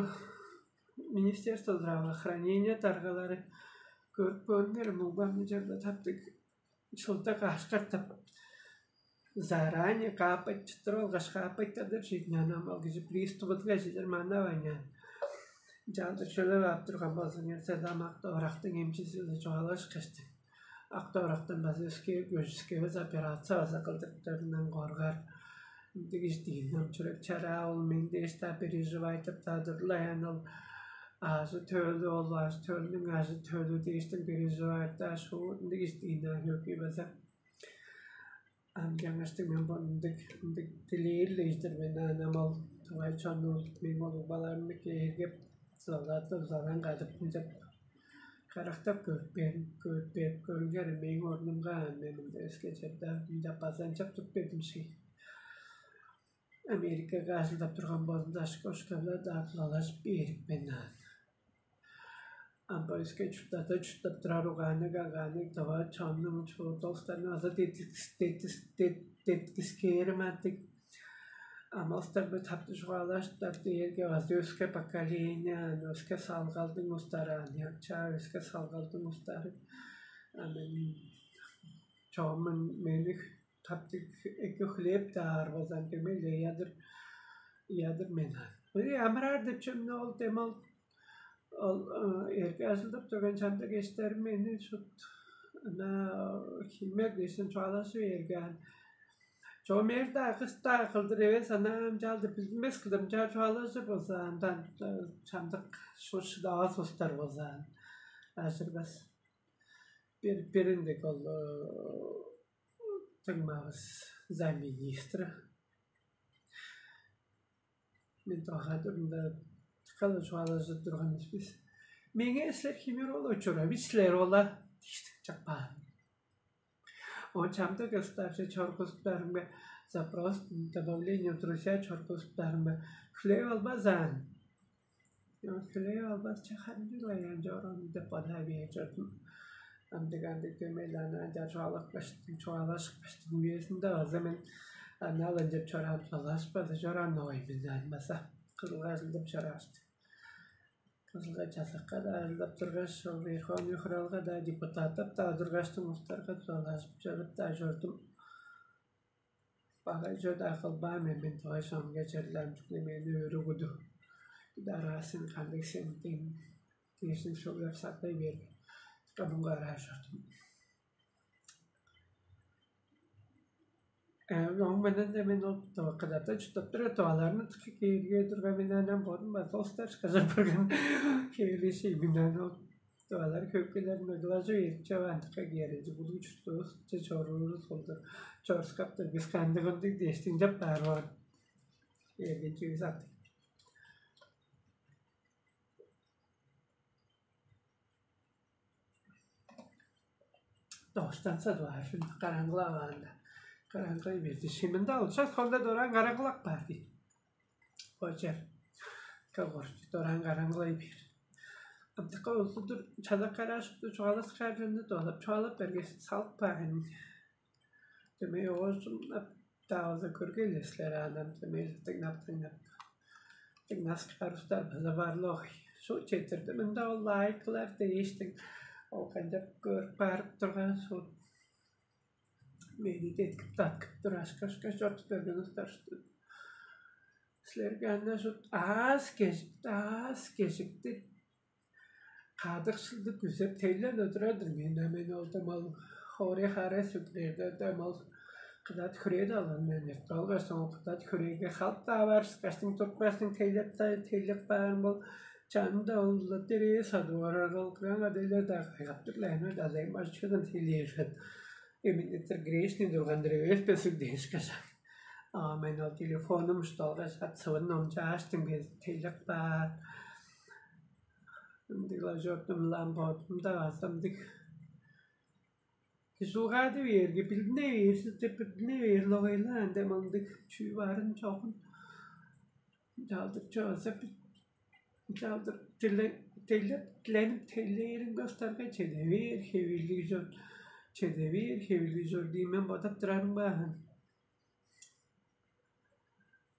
министерство здравоохранения даргалары көрүп көрүңер муңбамны чарда таптыг шылда кашкартып заранее кааппайтчыттыр болгаш кааппайтадыр чиитинен ам ол кижи приступуга чедир манавайняан. Чалдыр чөлеп ап турган болзуңер седамакта орактың эмчизи чугаалашкаштың. Акта орактан база өске көжүскевес операция база кылдырыптарынан коргар. Ындыг иштиин ам чүрек чараа ол мен дээш-даа переживайтып-даа турлаян ол аажы-төөлү ол аажы-төөлүнүң аажы-төөлү дээштиң переживайт-даа шуут ындыг иштиин ам хөөгүй база. Ам жаңаштың мен бо ындыг ындыг дилээр-ле-дир мен анам ол тугай чонну мең ол угбаларымны кээргеп, золаттап, залаан кадыптым деп карактап көрүп берип көрүп берип көрүңер мээң орнумга ам мен мында өске черде мында база ынчап туруп бердим ши. Америкага ажылдап турган болзумза ашка-ушкалар-даа дулалажып бээрипкен аан. Ам бо өске чурттарда чурттап турар угаанныг агаанныг дова чоннуң чуурдалыстарны база деткискээри мантыг. Амалстар бир тапты чугаалаштар дээрге база өске поколение, аны өске салгалдың устары, аныяк чаа өске салгалдың устары. Аны чогум мени таптыг эки хлеб-даа арбазан дөмей-ле ыядыр ыядыр мен. Ый амыраар деп чемни ол демал ол эрге ажылдап турган чамдык эштерим мени шут ына химер дээшин чугаалажы берген. Чомер-даа кыс-даа кылдыр эвес анаам чалды билдинмес кылдыр ынчаар чугаалажыр болза андан чамдык шуут шыдавас улустар болза ажырбас. Бир бир ындыг ол тыңмавыс замминистра. Мен дагадырында кала чугаалажып турган бис. Меңээ силер химер ол очура, бис силер ола диштик чаппаан. О чамдык старший чоргузуптарымга запрос добавление в друзья чоргузуптарымга хүлээп албазаан. Хүлээп албас чаханчыла янчоорун деп бодаа бээр чордум. Андыг андыг дөмей-ле ана ынчаар чугаалап каштың, чугаалашып каштың үезинде база мен анаал ынчап чораан, чугаалашпаза чораан овай мен даан база кызылга ажылдап чораашты. Кызылга чазакка-даа ажылдап тургаш, ол Верховный Хуралга-даа депутаттап-даа тургаштың устарга чугаалашып чыгып-даа чордум. Багай чода акылбаа мен мен тугай соңга черлаамчык немени өрүгүдү. Дараасын кандыг сен дең дээшин сөглеп сактай берген. Кымынга араа чордум. Оң менен де мен ол кыдата чурттап тура туаларны тыка кээрге турган мен анан бодум база остар шказа барган кээриши мен аны ол туалар хөккелерин ыглажып эрип чабаан тыка кээринчи булуг чуртувус че чоруурус болду. Чорускаптар бис кандыгындыг дээштиңчеп баар боор. Эргинчи үс ат. Доштан садваашын караңгылаваанда караңгылай берди. Шиминде алча сонда дораан караңгылак баар ди. Бочер кагорчу дораан караңгылай бир. Амтыкка улсудур чалак караашыпты чугаалас кааржанны долап чугаалап бергеш салып баан. Дөмей оожум ап даалза көргейле силер аан ам дөмей тыгнап тыгнап тыгнас каарустар база барлыгой. Шо четирди мында ол лайкылар дээштиң ол канчап көрүп баарып турган шо мени деткип таткып турашкашка чортуп берген устар. Силерге анда шут аас кежикти аас кежикти кадыкшылды күзеп тейлен отурадыр мен а мен олдум ол хоорай хара сүгүрээрде ам ол кыдат хүрээ далган мен эртип алгаш соң кыдат хүрээге халып-даа баарышкаштың турупкаштың тейлеп тейлеп баарын бол Чамда ол-ла дээрээ садып орар кылган кадайлар-даа кайгап тур-ла, эми далайн башкыдан хилиэшет. Эминнетер грешный турган-дыр эвес бе суг дээш кажан. А мен ол телефонум штолга шат сывын номчааштым без телек баар. Ындыгла чордум лам бодумда базамдык. Кижулгаады бээрге билдине бээр, силдер билдине бээр логайлаан деп ындыг чүү баарын чогун. Чалдыр чооза чалдыр тилеп тиленип тилээрин кыстарга чеде бээр хевирлиг чор, чеде бээр хевирлиг чор дии мен бодап турарым баан.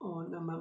Оон ама